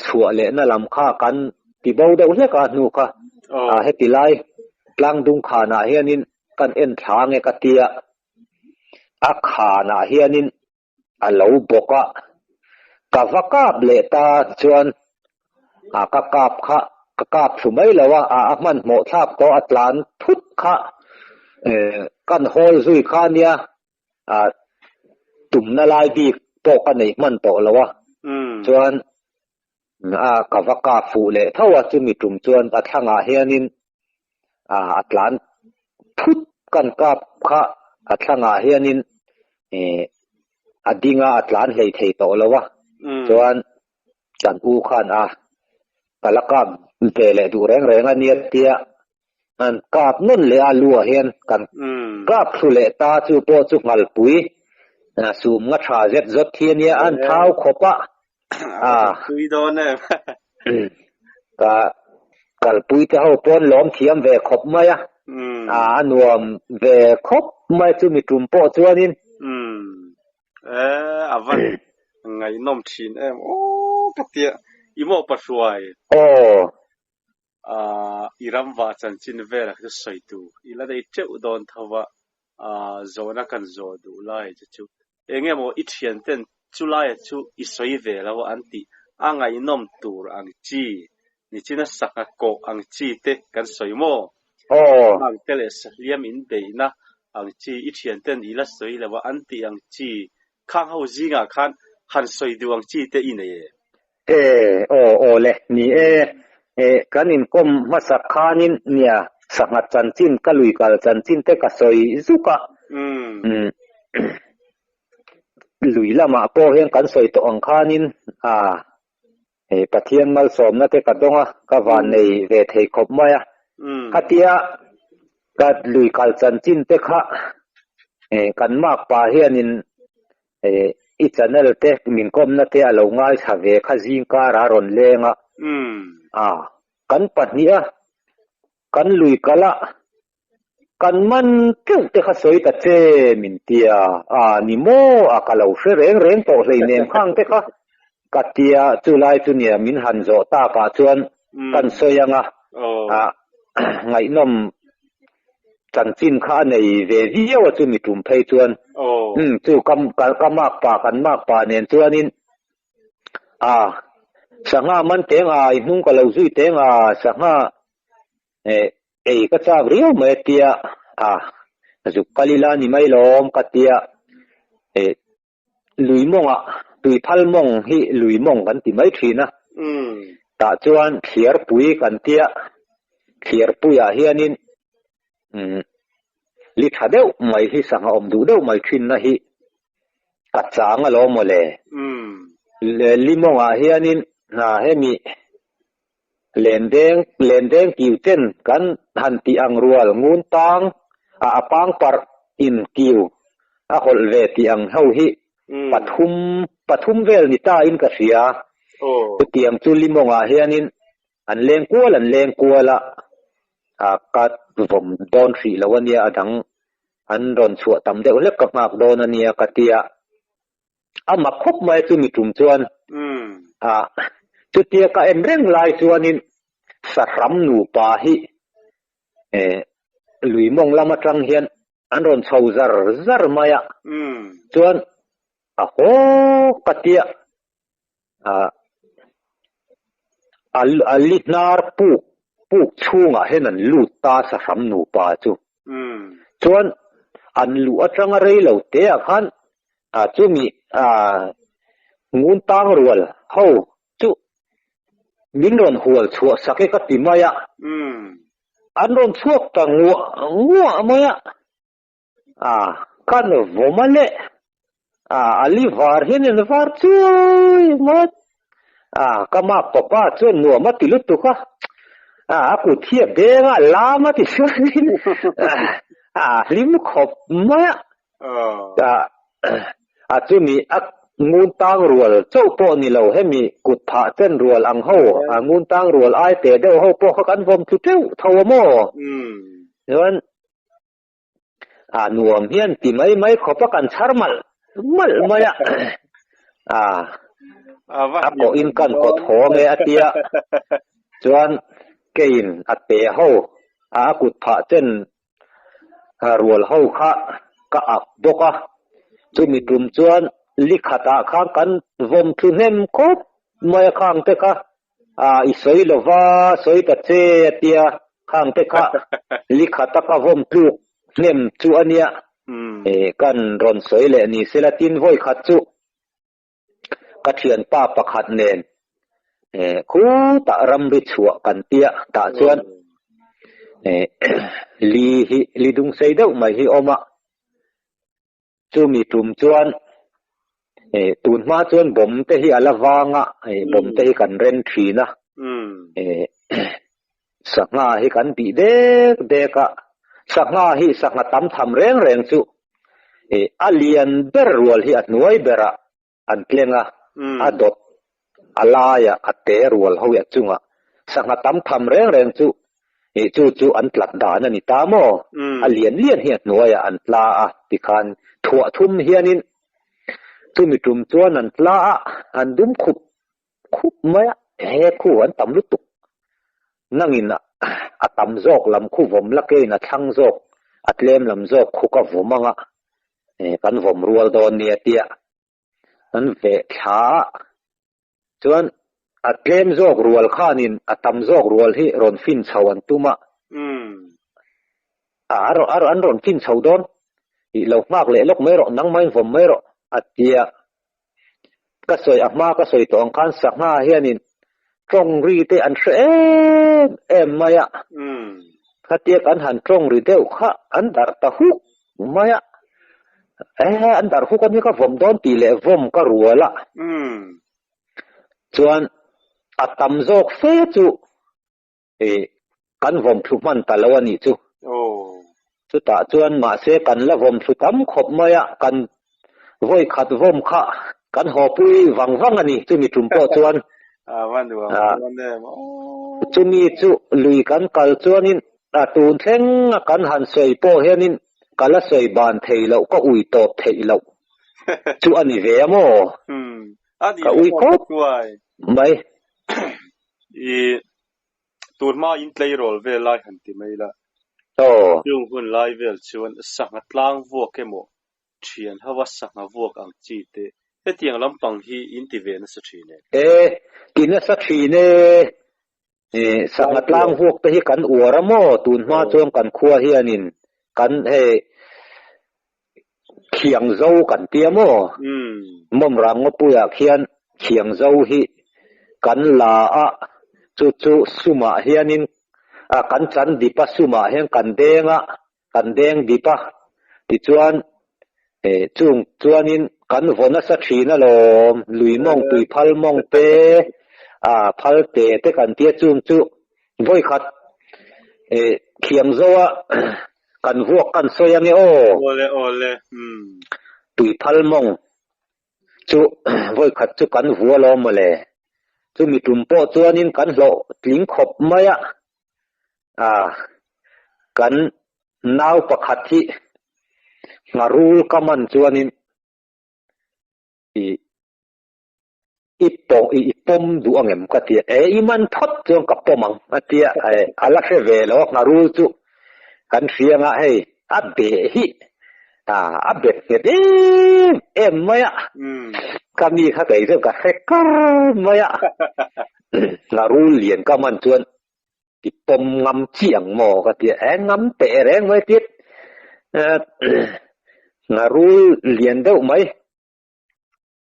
chhuah lehna lam kha kan ti bo deuh hlek a hnu kha a heti lai tlangdung khanah hianin kan en thla nge ka tia, a khanah hianin a lo bawk a, ka va kap leh ta chuan a ka kap kha ka kap thlu mai lo a, a hmanhmawh thlak tawh a tlan thut kha kan hawl zui kha nia a tumna lai bik pawh ka nei hman tawh lo a, chuan a ka va kap fuh leh tho a, chumi tum chuan a thlangah hianin a tlan phut kan kap kha a thlangah hianin a ding a, a tlan hlei thei tawh lo a, chuan kan u khan a ka la kap ve leh duh reng reng a nia tia an kap nawn leh a lu ah hian kan kap thlu leh ta chu pawh chu nghalpui sum nga tha zet zawt hi a nia an thau khawp a. A pui dawn em. Ka kalpui te ho pawn lawm thiam ve khawp mai a. A nuam ve khawp mai chu mi tum pawh chuanin. E a van ngaihnawm thin em aw ka tia i maw pahruai. Aw. I ram vah chanchin velah kha chu sawi tur i la nei teuh dawn tho va, zawhna kan zawh duh lai che chu eng emaw i thian ten chu laia chu i sawi ve lo an tih a ngaihnawm tur ang chi nichina sangha kawh ang chi te kan sawi maw? Ang te leh sahliam in beihna ang chi i thian ten i la sawi lo a an tih ang chi khang ho zingah khan han sawi duh ang chi te i nei em? E, aw, aw le, ni e, e, kan inkawm hmasak khanin nia sangha chanchin ka lui kal chanchin te ka sawi zuk a, umm, lui lamah pawh hian kan sawi tawh ang khanin a, e, Pathian malsawmna te ka dawng a, ka van nei ve thei khawp mai a, khatia ka lui kal chanchin te kha, e, kan makpa hianin I channel te min kawmna te a lo ngaithla ve kha zing kara a rawn leng a. A, kan pahnih a, kan lui kal a, kan man teuh te kha sawi ta che min tia, a ni maw a ka lo hre reng reng tawh hleinem khang te kha ka tia chulai chu nia min han zawh takah chuan kan sawi ang a, a ngaihnawm chanchin kha a nei ve viau a chumi tum phei chuan umm chu ka ka mak pa kan mak pa nen chuanin a sangha man teng a i hnung ka lo zui teng a sangha eh ei ka chak riau mai a tia a zuk kal ila ni mai lawm ka tia eh Lui mawngah, tuiphal mawng hi lui mawng kan ti mai thin a. Tah chuan thliarpui kan tia, thliarpuiah hianin li tha deuh mai hi sangha awm duh deuh mai thinna hi ka chang alawm maw le. Li mawngah hianin hemi lendeng lendeng kiu chen kan han tih ang rual ngun tang a a pang parh in kiu a hawlh ve tih ang ho hi pathum pathum vel ni ta in ka hria. Chutiang chu limawngah hianin an leng kual an leng kual a, a ka vawm dawn hrih lo ania a dang an rawn chhuah tam deuh hlek ka nghak dawn ania ka tia. A mak khawp mai chu mi tum chuan a chutia ka en reng lai chuanin sahram nupa hi lui mawng lam atang hian an rawn chho zar zar mai a, chuan a haw ka tia a li hnar puk puk chhungah hian an lut ta sahram nupa chu. Chuan. An luh atanga rei lo te ah khan a chumi a ngun tang rual ho chu min rawn hual chhuah sak e ka ti mai a. An rawn chhuak ta nguah nguah mai a. A kan vawm a leh a a li var hian in var chuai mai a ka mak papa chuan nuam a ti lutuk a a a kut hi a beng a lam a ti chuanin a hlim khawp mai a a a chumi a ngun tang rual chauh pawh ni lo hemi kut phah chen rual ang ho a ngun tang rual ai te deuh ho pawh kha kan vawm thlu teuh tho a maw chuan A nuam hian ti mai mai khawp a kan chhar malh malh mai a. A a kawh in kan kawt haw nge a tia chuan keiin a te ho a a kut phah chen rual ho kha ka ak bawk a. Chumi tum chuan li khatah khan kan vawm thlu hnem khawp mai a khang te kha. A i sawi lo va, sawi ta che a tia, khang te kha li khat a ka vawm tluk hnem chu a nia. E kan rawn sawi leh ni sela tin vawi khat chu ka thianpa pakhat nen e khutah ramri chhuah kan tia tah chuan e li hi li dung sei deuh mai hi awm a. Chumi tum chuan eh tun hma chuan bawm te hi a la vang a, eh bawm te hi kan ren thin a, eh sangha hi kan bih dek dek a, sangha hi sangha tam tham reng reng chu eh a lian ber rual hi a hnuai berah an tleng a, a dawt a laiah a te rual ho hi a chungah sangha tam tham reng reng chu ih chu chu an tlat dan a ni ta maw? A lian lian hi a hnuaiah an tla a tikhan thuah thum hianin chumi tum chuan an tla a, an dum khup khup mai a, he khu an tam lutuk nangin a tam zawk lam khu vawm la kein a thlang zawk a tlem lam zawk khu ka vawm anga kan vawm rual dawn nia tia an veh thla a chuan a tlem zawk rual khanin a tam zawk rual hi rawn fin chho an tum a a an rawn fin chho dawn ih lo nghak leh lawk mai rawh nangmahin vawm mai rawh a tia Ka sawi a hma ka sawi tawh ang khan sangha hianin tawng ri te an hre em em mai a. Khatia kan han tawng ri deuh kha an darh ta huk mai a. E an darh huk a nia ka vawm dawn tih leh vawm ka rual a. Chuan a tam zawk fe chu e kan vawm thlu hman ta lo a nih chu. Chutah chuan mahse kan la vawm thlu tam khawp mai a, kan vawi khat vawm kha kan haw pui vang vang a ni chumi tum pawh chuan. Chumi chu lui kan kal chuanin a tun thleng a kan han sawi pawh hianin ka la sawi ban thei loh ka ui tawp theih loh chu a ni ve a maw? Ka ui khawp mai. I tur hma in tleirawl vel lai han ti mai la. Aw. Chung hun lai vel chuan sangha tlang vuak emaw thian hova sangha vuak ang chi te hetiang lampang hi in ti ve nasa thin e. E, ti nasa thin e. E, sangha tlang vuak te hi kan uar a maw? Tun hma chuan kan khua hianin kan hei Khiang zo kan tia maw? Mawmrang ngawpuiah khian khiang zo hi kan la a, chu chu sumah hianin kan chan dip a, sumah hian kan deng a, kan deng dip a, tichuan chung chuanin kan vaw nasa thin alawm, lui mawng tui phal mawng te, phal te te kan tia chung chu vawikhat khiang zo a Kan vuak kan sawi ange aw. Awle awle umm. Tui phal mawng chu vawikhat chu kan vua lo mawle. Chumi tum pawh chuanin kan hlawh tling khawp mai a. A kan nau pakhat hi ngharul ka man chuanin i I pawh i i pawm duh ang em ka ti a, e i man phawt chuan ka pawm ang a ti a, e a la hre ve lo a ngharul chu kan hria anga hei a beh hi a a bet nghet em em mai a, ka mi kha kei chuan ka hre kar mai a, ngharul lian ka man chuan i pawm ngam chi ang maw ka ti a, e ngam teh reng mai tit. Ngharul lian deuh mai.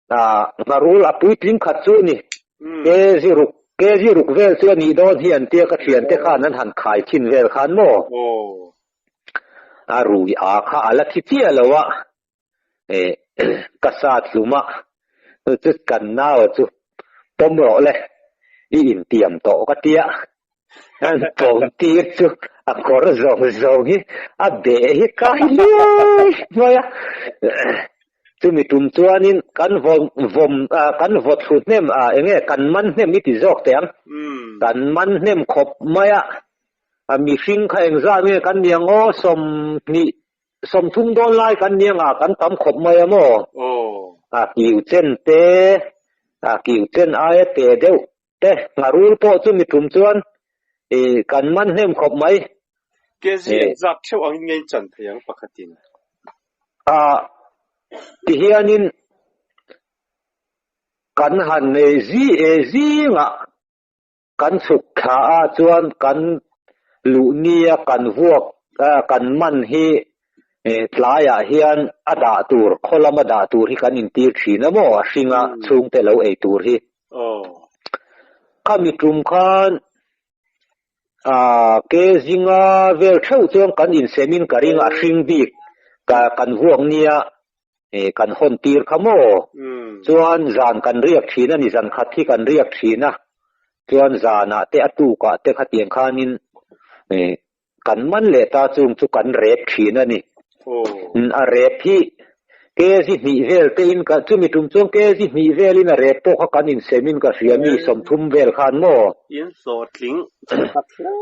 Ah, ngharul a puitling khat chu ni. Kg ruk, kg ruk vel chu a nih dawn hi an tia ka thiante khan an han khai thin vel khan maw? A rui a kha a la thi chiah lo a, eh ka sat hlum a, chu kan nau a chu pawm rawh le, i intiam tawh ka tia. An pawm tir chu a kawr zawng zawng hi a beh hi kai hliai hnuai a. Chumi tum chuanin kan vawm vawm kan vaw thlu hnem a enge kan man hnem i ti zawk teh ang. Kan man hnem khawp mai a, a mihring kha engzat nge kan ni ang aw 20 30 dawn lai kan ni anga kan tam khawp mai a maw? A kiu chen te a kiu chen aia te deuh Te, ngharul pawh chu mi tum chuan i kan man hnem khawp mai. Kg engzat theuh angin nge in chan thei ang pakhatin? A, tihianin kan han nei zi e zingah kan chhuk thla a chuan kan luh nia kan vuak kan man hi tlaiah hian a dah tur, khaw lama dah tur hi kan intir thin a maw a hringa chhungte lo ei tur hi. Khami tum khan ke zinga vel theuh chuan kan insemin ka ring a hring bik kan vuak nia kan hawn tir kha maw chuan zan kan riak thin a ni zan khat hi kan riak thin a chuan zanah te a tukah te khatiang khanin Kan man leh ta chung chu kan rep thin a ni. A rep hi kg hnih vel te in ka chumi tum chuan kg hnih vel in a rep pawh kha kan insem in ka hria mi 30 vel khan maw? In hlawhtling khat hle.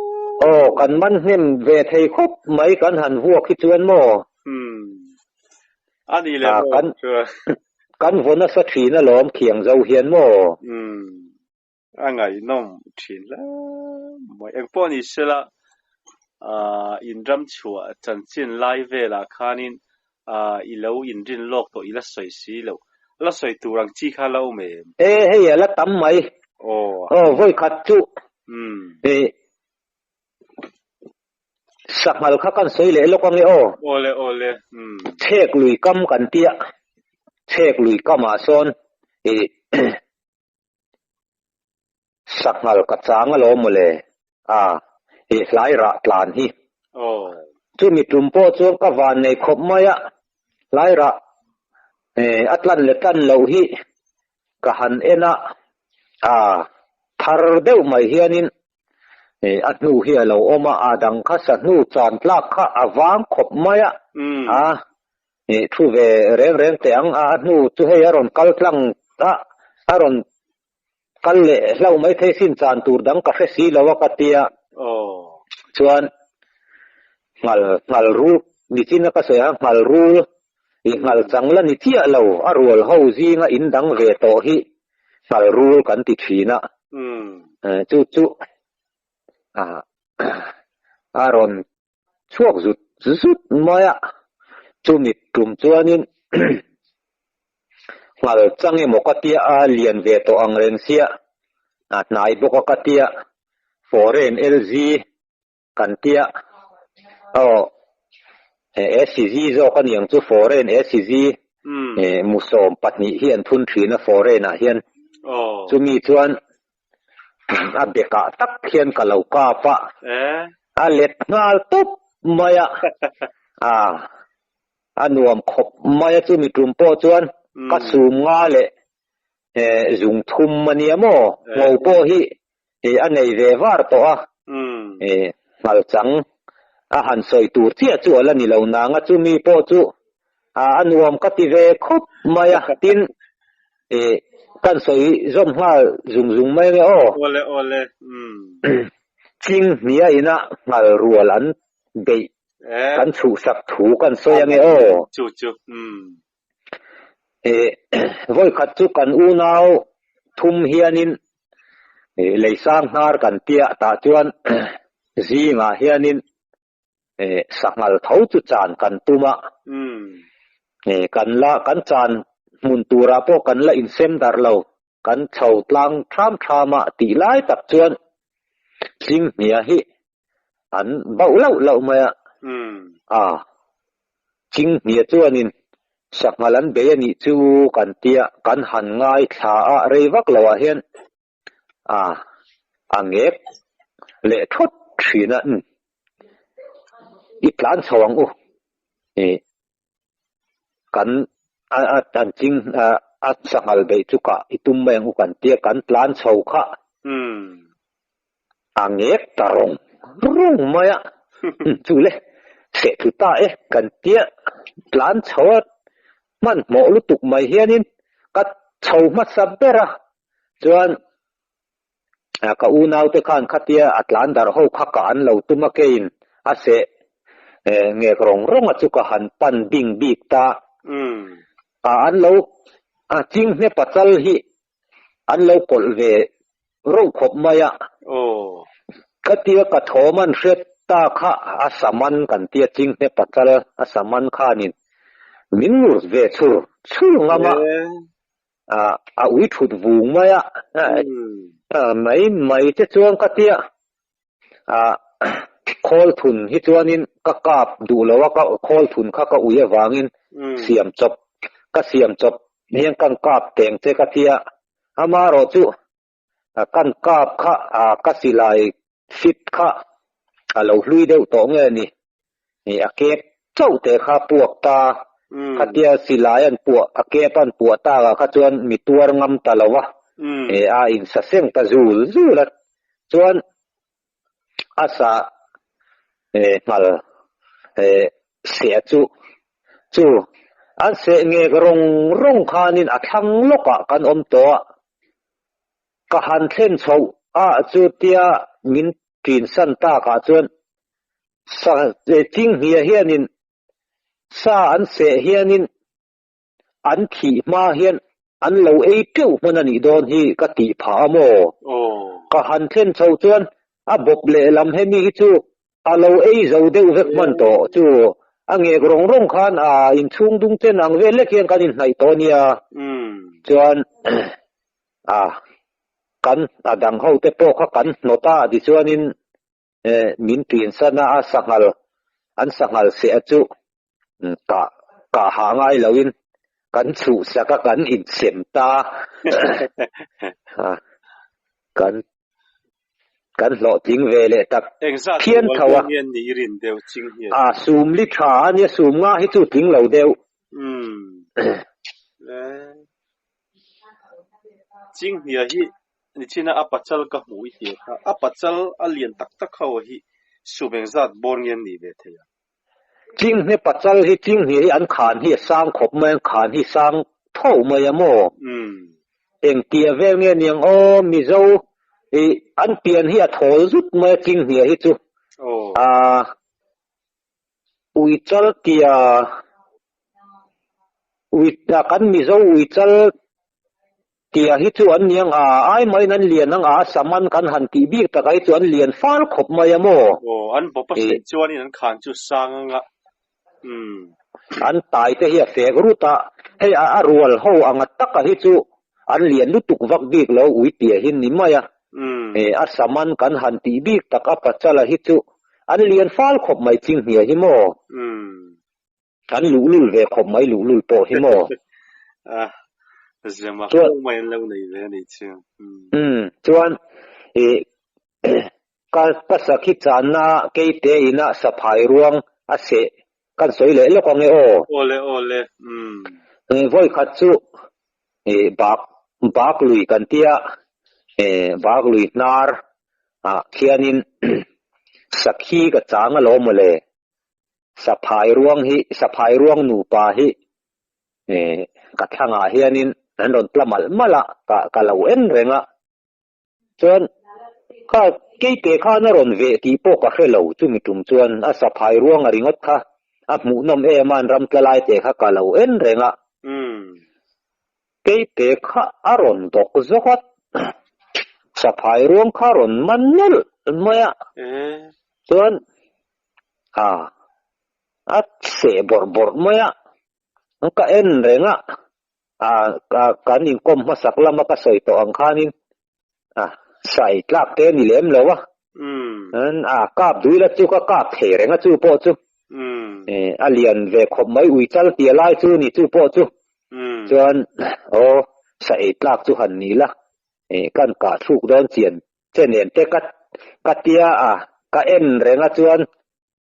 Aw kan man hnem ve thei khawp mai kan han vuak hi chuan maw? A ni leh maw? Kan vaw nasa thin alawm khiang zo hian maw? A ngaihnawm thin hle mai. Engpawh ni sela, inram chhuah chanchin lai velah khanin i lo inrin lawk tawh i la sawi si lo. La sawi tur ang chi kha la awm em? E, hei a la tam mai. Aw, vawi khat chu sanghal kha kan sawi leh lawk ange aw. Awle, awle. Chhek lui kam kan tia. Chhek lui kamah sawn Sanghal ka chang alawm mawle a, i hlai rah tlan hi. Chumi tum pawh chuan ka van nei khawp mai a, hlai rah a tlan leh tlan loh hi ka han en a, a thar deuh mai hianin a hnu hi a lo awm a, a dang kha sahnu chan tlak kha a vang khawp mai a, a Ih thu ve reng reng teh ang a, a hnu chu hei a rawn kal tlang a, a rawn kal leh hlauh mai thei sin chan tur dang ka hre si lo a ka tia. Chuan nghal nghal rul nichin a ka sawi a, nghal rul ih nghal chang la ni chiah lo, a rual ho zinga in dang ve tawh hi nghal rul kan ti thin a. Chu chu a rawn chhuak zut zut mai a, chumi tum chuanin nghal chang emaw ka tia a lian ve tawh ang reng sia, a hnai bawk a ka tia, foreign LG kan tia, aw he SG zawk a niang chu foreign SG mu 12 hi an thun thin a foreign ah hian, chumi chuan A bekah tak hian ka lo kap a, a let nghal tawp mai a, a nuam khawp mai a chumi tum pawh chuan ka sum nga leh zung thum a nia maw, ngo pawh hi a nei ve var tawh a, nghal chang a han sawi tur chiah chu a la ni lo nang a chumi pawh chu a nuam ka ti ve khawp mai a, tin Eh, kan sawi zawm nghal zung zung mai ange aw. Awle awle, umm. Ching hnia ina nghal rual an beih kan chhuhsak thu kan sawi ange aw. Chu chu, umm. Eh, vawi khat chu kan unau thum hianin eh leisang hnar kan tia tah chuan zingah hianin eh sanghal tho chu chan kan tum a, eh kan la kan chan hmun turah pawh kan la insem darh lo, kan chho tlang tham tham a tih lai tak chuan Tlinghnia hi an bauh lauh lauh mai a, a. Chinghnia chuanin sanghal an bei a nih chu kan tia kan han ngaithla a, rei vak loah hian a a ngek leh thawt thin a, umm i tlan chho ang u ih kan a a an ching a a sanghal beih chu kah i tum mai ang u kan tia kan tlan chho kha a ngek ta rawng rawng mai a, chu le seh thlu ta e kan tia tlan chho a hmanhmawh lutuk mai hianin ka chho hmasa ber a chuan ka unaute khan khatia a tlan darh ho kha ka an lo tum a keiin a seh ngek rawng rawng a chu ka han pan bing bik ta a an lo a chinghne pachal hi an lo kawlh ve reuh khawp mai a. Khatia ka thawm an hriat ta kha a saman kan tia chinghne pachal a saman khanin min ngur ve chhur chhur ngam a. A ui thut vung mai a. Mai mai te chuan ka tia khawl thun hi chuanin ka kap duh lo a, ka khawl thun kha ka ui avangin siam chawp ka siam chawp hian kan kap teng che ka tia. Amaherawh chu kan kap kha ka silai fit kha a lo hlui deuh tawh nge ni? A kep chauh te kha puak ta. Khatia silai an puah, a kep an puah tak ah kha chuan mi tuar ngam ta lo a, a insa seng ta zul zul a. Chuan a sa nghal seh chu chu an seh ngek rawng rawng khanin a thlang lawkah kan awm tawh a. Ka han thlen chhoh a chutia min ṭinsan takah chuan sa chinghnia hianin sa an seh hianin an thih hma hian an lo ei teuh hman a nih dawn hi ka tih phah a maw? Ka han thlen chhoh chuan a bawp lehlam hemi hi chu A lo ei zo deuh vek hman tawh chu a ngek rawng rawng khan a inchhung dung chen ang vel lek hian kan inhnaih tawh nia. Chuan a kan a dang ho te pawh kha kan hnawt a tichuanin min ṭinsan a, a sanghal an sanghal seh a chu kah kah hah ngai loin kan chhuhsak a kan insem ta kan kan hlawhtling ve leh tak phian tho a. A sum li tha a nia sum nga hi chu tling lo deuh. Chinghnia hi nichina a pachal ka hmuh i tia kha a pachal a lian tak tak ho hi sum engzat bawr nge an nih ve thei ang? Chinghne pachal hi chinghne hi an khan hi a sang khawp mai an khan hi sang tho mai a maw? Engtia vel nge niang aw Mizo i an pian hi a thawl zut mai a chinghne hi chu a uichal tia ui kan Mizo uichal Tia hi chu an niang a, ai maiin an lian ang a, saman kan han tih bik takah hi chu an lian fal khawp mai a maw? Aw, an bawp a hrilh chuanin an khan chu sang ang a, umm. An tai te hi a fek rut a, hei a rual ho anga taka hi chu an lian lutuk vak bik lo ui tia hi ni mai a, a saman kan han tih bik tak a pachala hi chu an lian fal khawp mai chinghnia hi maw? Kan luhlul ve khawp mai luhlul pawh hi maw? A zema khawp mai an lo nei ve a nih chu. Umm chuan i ka ka sakhi channa keite ina saphai ruang a seh kan sawi leh lawk ange aw. Awle awle umm. Vawi khat chu i bak bak lui kan tia i bak lui hnar ah khianin sakhi ka chang alawm mawle. Saphai ruang hi, Saphai ruang nupa hi ka thlangah hianin an rawn tla malh malh a, ka ka lo en reng a. Chuan kha keite khan a rawn veh tih pawh ka hre lo, chumi tum chuan a saphai ruang a ringawt kha a hmuhnawm em a, an ram tla lai te kha ka lo en reng a. Keite kha a rawn dawk zawk a, saphai ruang kha a rawn man nawlh mai a. Chuan A, a seh bawrh bawrh mai a, ka en reng a, a kan inkawm hmasak lama ka sawi tawh ang khanin a sai tlak te a ni lem lo a, a kap duh ila chu ka kap thei reng a chu pawh chu. A lian ve khawp mai ui chal tia lai chu ni chu pawh chu. Chuan aw sa ei tlak chu han ni la kan kah thluk dawn chian che nen te ka ka tia a ka en reng a chuan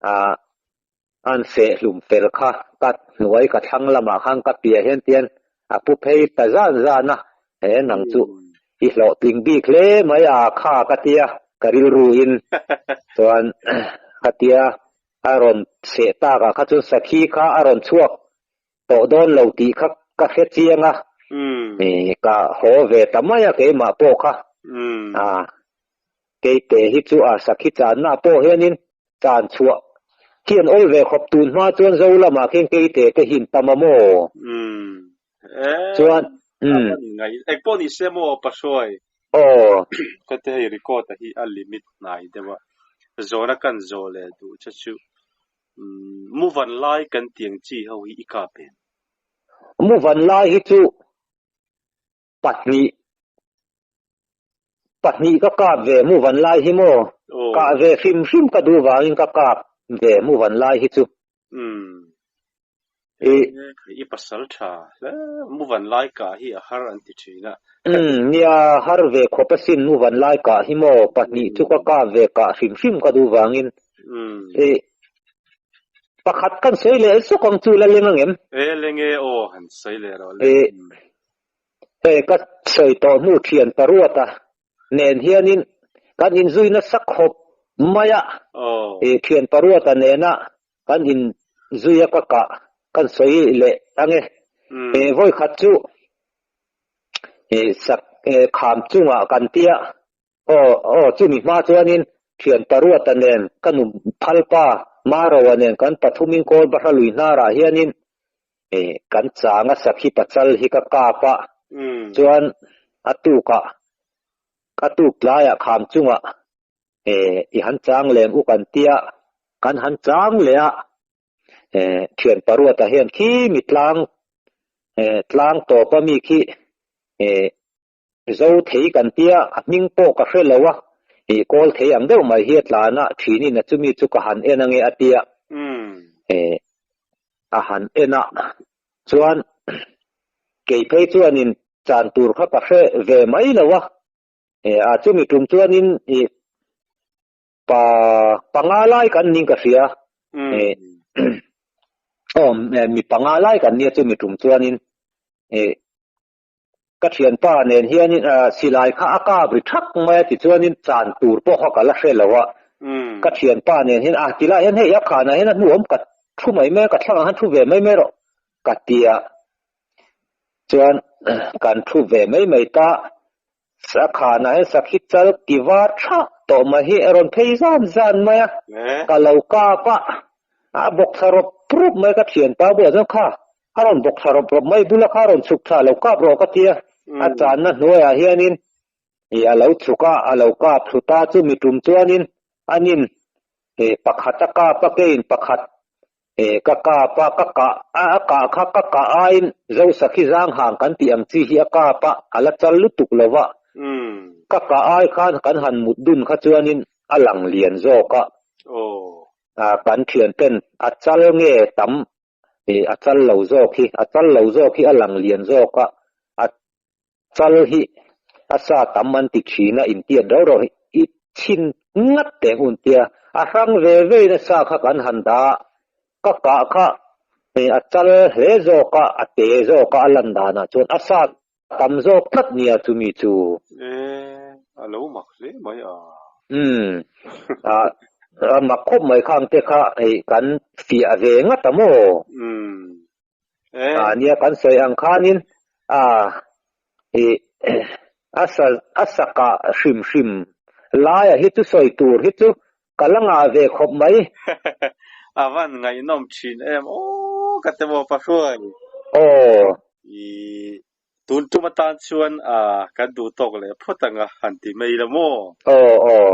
ah an feh hlum fel kha ka hnuai ka thlang lamah khan ka piah hian tian a pu phei ta zan zan a he nang chu i hlawhtling bik hle mai a kha ka tia ka rilru in chuan ka tia a rawn seh tak ah kha chuan sakhi kha a rawn chhuak tawh dawn lo tih kha ka hre chiang a, ka haw ve ta mai a keimah pawh kha. A, keite hi chu a sakhi channa pawh hianin chan chhuah hi an awl ve khawp tun hma chuan zo lamah khian keite te hi an tam a maw? Chuan, umm. Engpawh ni se maw Pahruai? Aw. Ka ti hei record a hi a limit hnai deuh a, zawhna kan zawh leh duh che chu Mu van lai kan tiang chi ho hi i kap em? Mu van lai hi chu pahnih pahnih ka kap ve mu van lai hi maw? Kah ve hrim hrim ka duh vangin ka kap ve mu van lai hi chu. I I pasal tha hle mu van lai kah hi a har an ti thin a. Nia har ve khawp asin mu van lai kah hi maw pahnih chu ka kap ve kah hrim hrim ka duh vangin. I pakhat kan sawi leh zawk ang chu la leng angem? E leng e aw han sawi leh rawh le. I hei ka sawi tawh hnu thian paruata nen hianin kan inzui nasa khawp mai a, i thian paruata nena kan inzui a ka kah kan sawi leh ang e. E vawi khat chu e sak e kham chungah kan tia aw aw chumi hma chuanin thian paruata nen ka nu phalpa Maroa nen kan pathumin kawl bahra lui hnarah hianin e kan chang a sakhi pachal hi ka kap a chuan a tukah a tuk tlaiah kham chungah e i han chang lem u kan tia kan han chang leh a e thian paruata hian khi mi tlang e tlang tawp a mi khi e zo thei kan tia a hming pawh ka hre lo a i kawl thei ang deuh mai hi a tlan a thinin a chumi chu ka han en ange a tia e a han en a chuan kei phei chuanin chan tur kha ka hre ve mai lo a e a chumi tum chuanin i pa panga lai kan ning ka hria e aw mi panga lai kan nia chumi tum chuanin e Ka thianpa nen hianin silai kha a kap ri thak mai a tichuanin chan tur pawh kha ka la hre lo a. Ka thianpa nen hian a tilai hian hei a khanah hian a hnuawm ka thu mai mai a, ka thlangah khan thu ve mai mai rawh ka ti a. Chuan kan thu ve mai mai ta, a khanah hian sakhi chal ti var thak tawh mai hi a rawn phei zan zan mai a, ka lo kap a, a bawk thla rawp rawp mai ka thianpa bulah chuan kha A rawn bawk thla rawp rawp mai bula kha a rawn chhuk thla lo kap rawh ka ti a, a channa hnuaiah hianin ih a lo chhuk a, a lo kap thlu ta chu mi tum chuanin anin ih pakhat a kap a keiin pakhat ih ka kap a, ka kah a kah kha ka kah aiin Zosakhi Zanghang kan tih ang chi hi a kap a, a la chal lutuk lo va, ka kah ai khan kan han mut dun kha chuanin a lang lian zawk a, kan thianten a chal nge tam Ih a chal lo zawk hi, a chal lo zawk hi a lang lian zawk a, a chal hi a sa tam an ti thin a, intiat rau rau hi i chhin ngat teh hun tia, a hrang ve ve in a sa kha kan han dah a, ka kah kha ih a chal hle zawk a, a te zawk a a lan danah chuan a sa tam zawk tlat nia chumi chu. E, a lo mak hle mai a. Umm, a a mak khawp mai khang te kha hei kan fiah ve ngat a maw? Umm, e. A nia kan sawi ang khanin a i a sa a sakah hrim hrim laia hi chu sawi tur hi chu ka la ngah ve khawp mai. A van ngaihnawm thin em aw ka ti maw Pahruai. Aw. I tun tum atan chuan a kan duh tawk leh phawt ang a han ti mai la maw? Aw aw.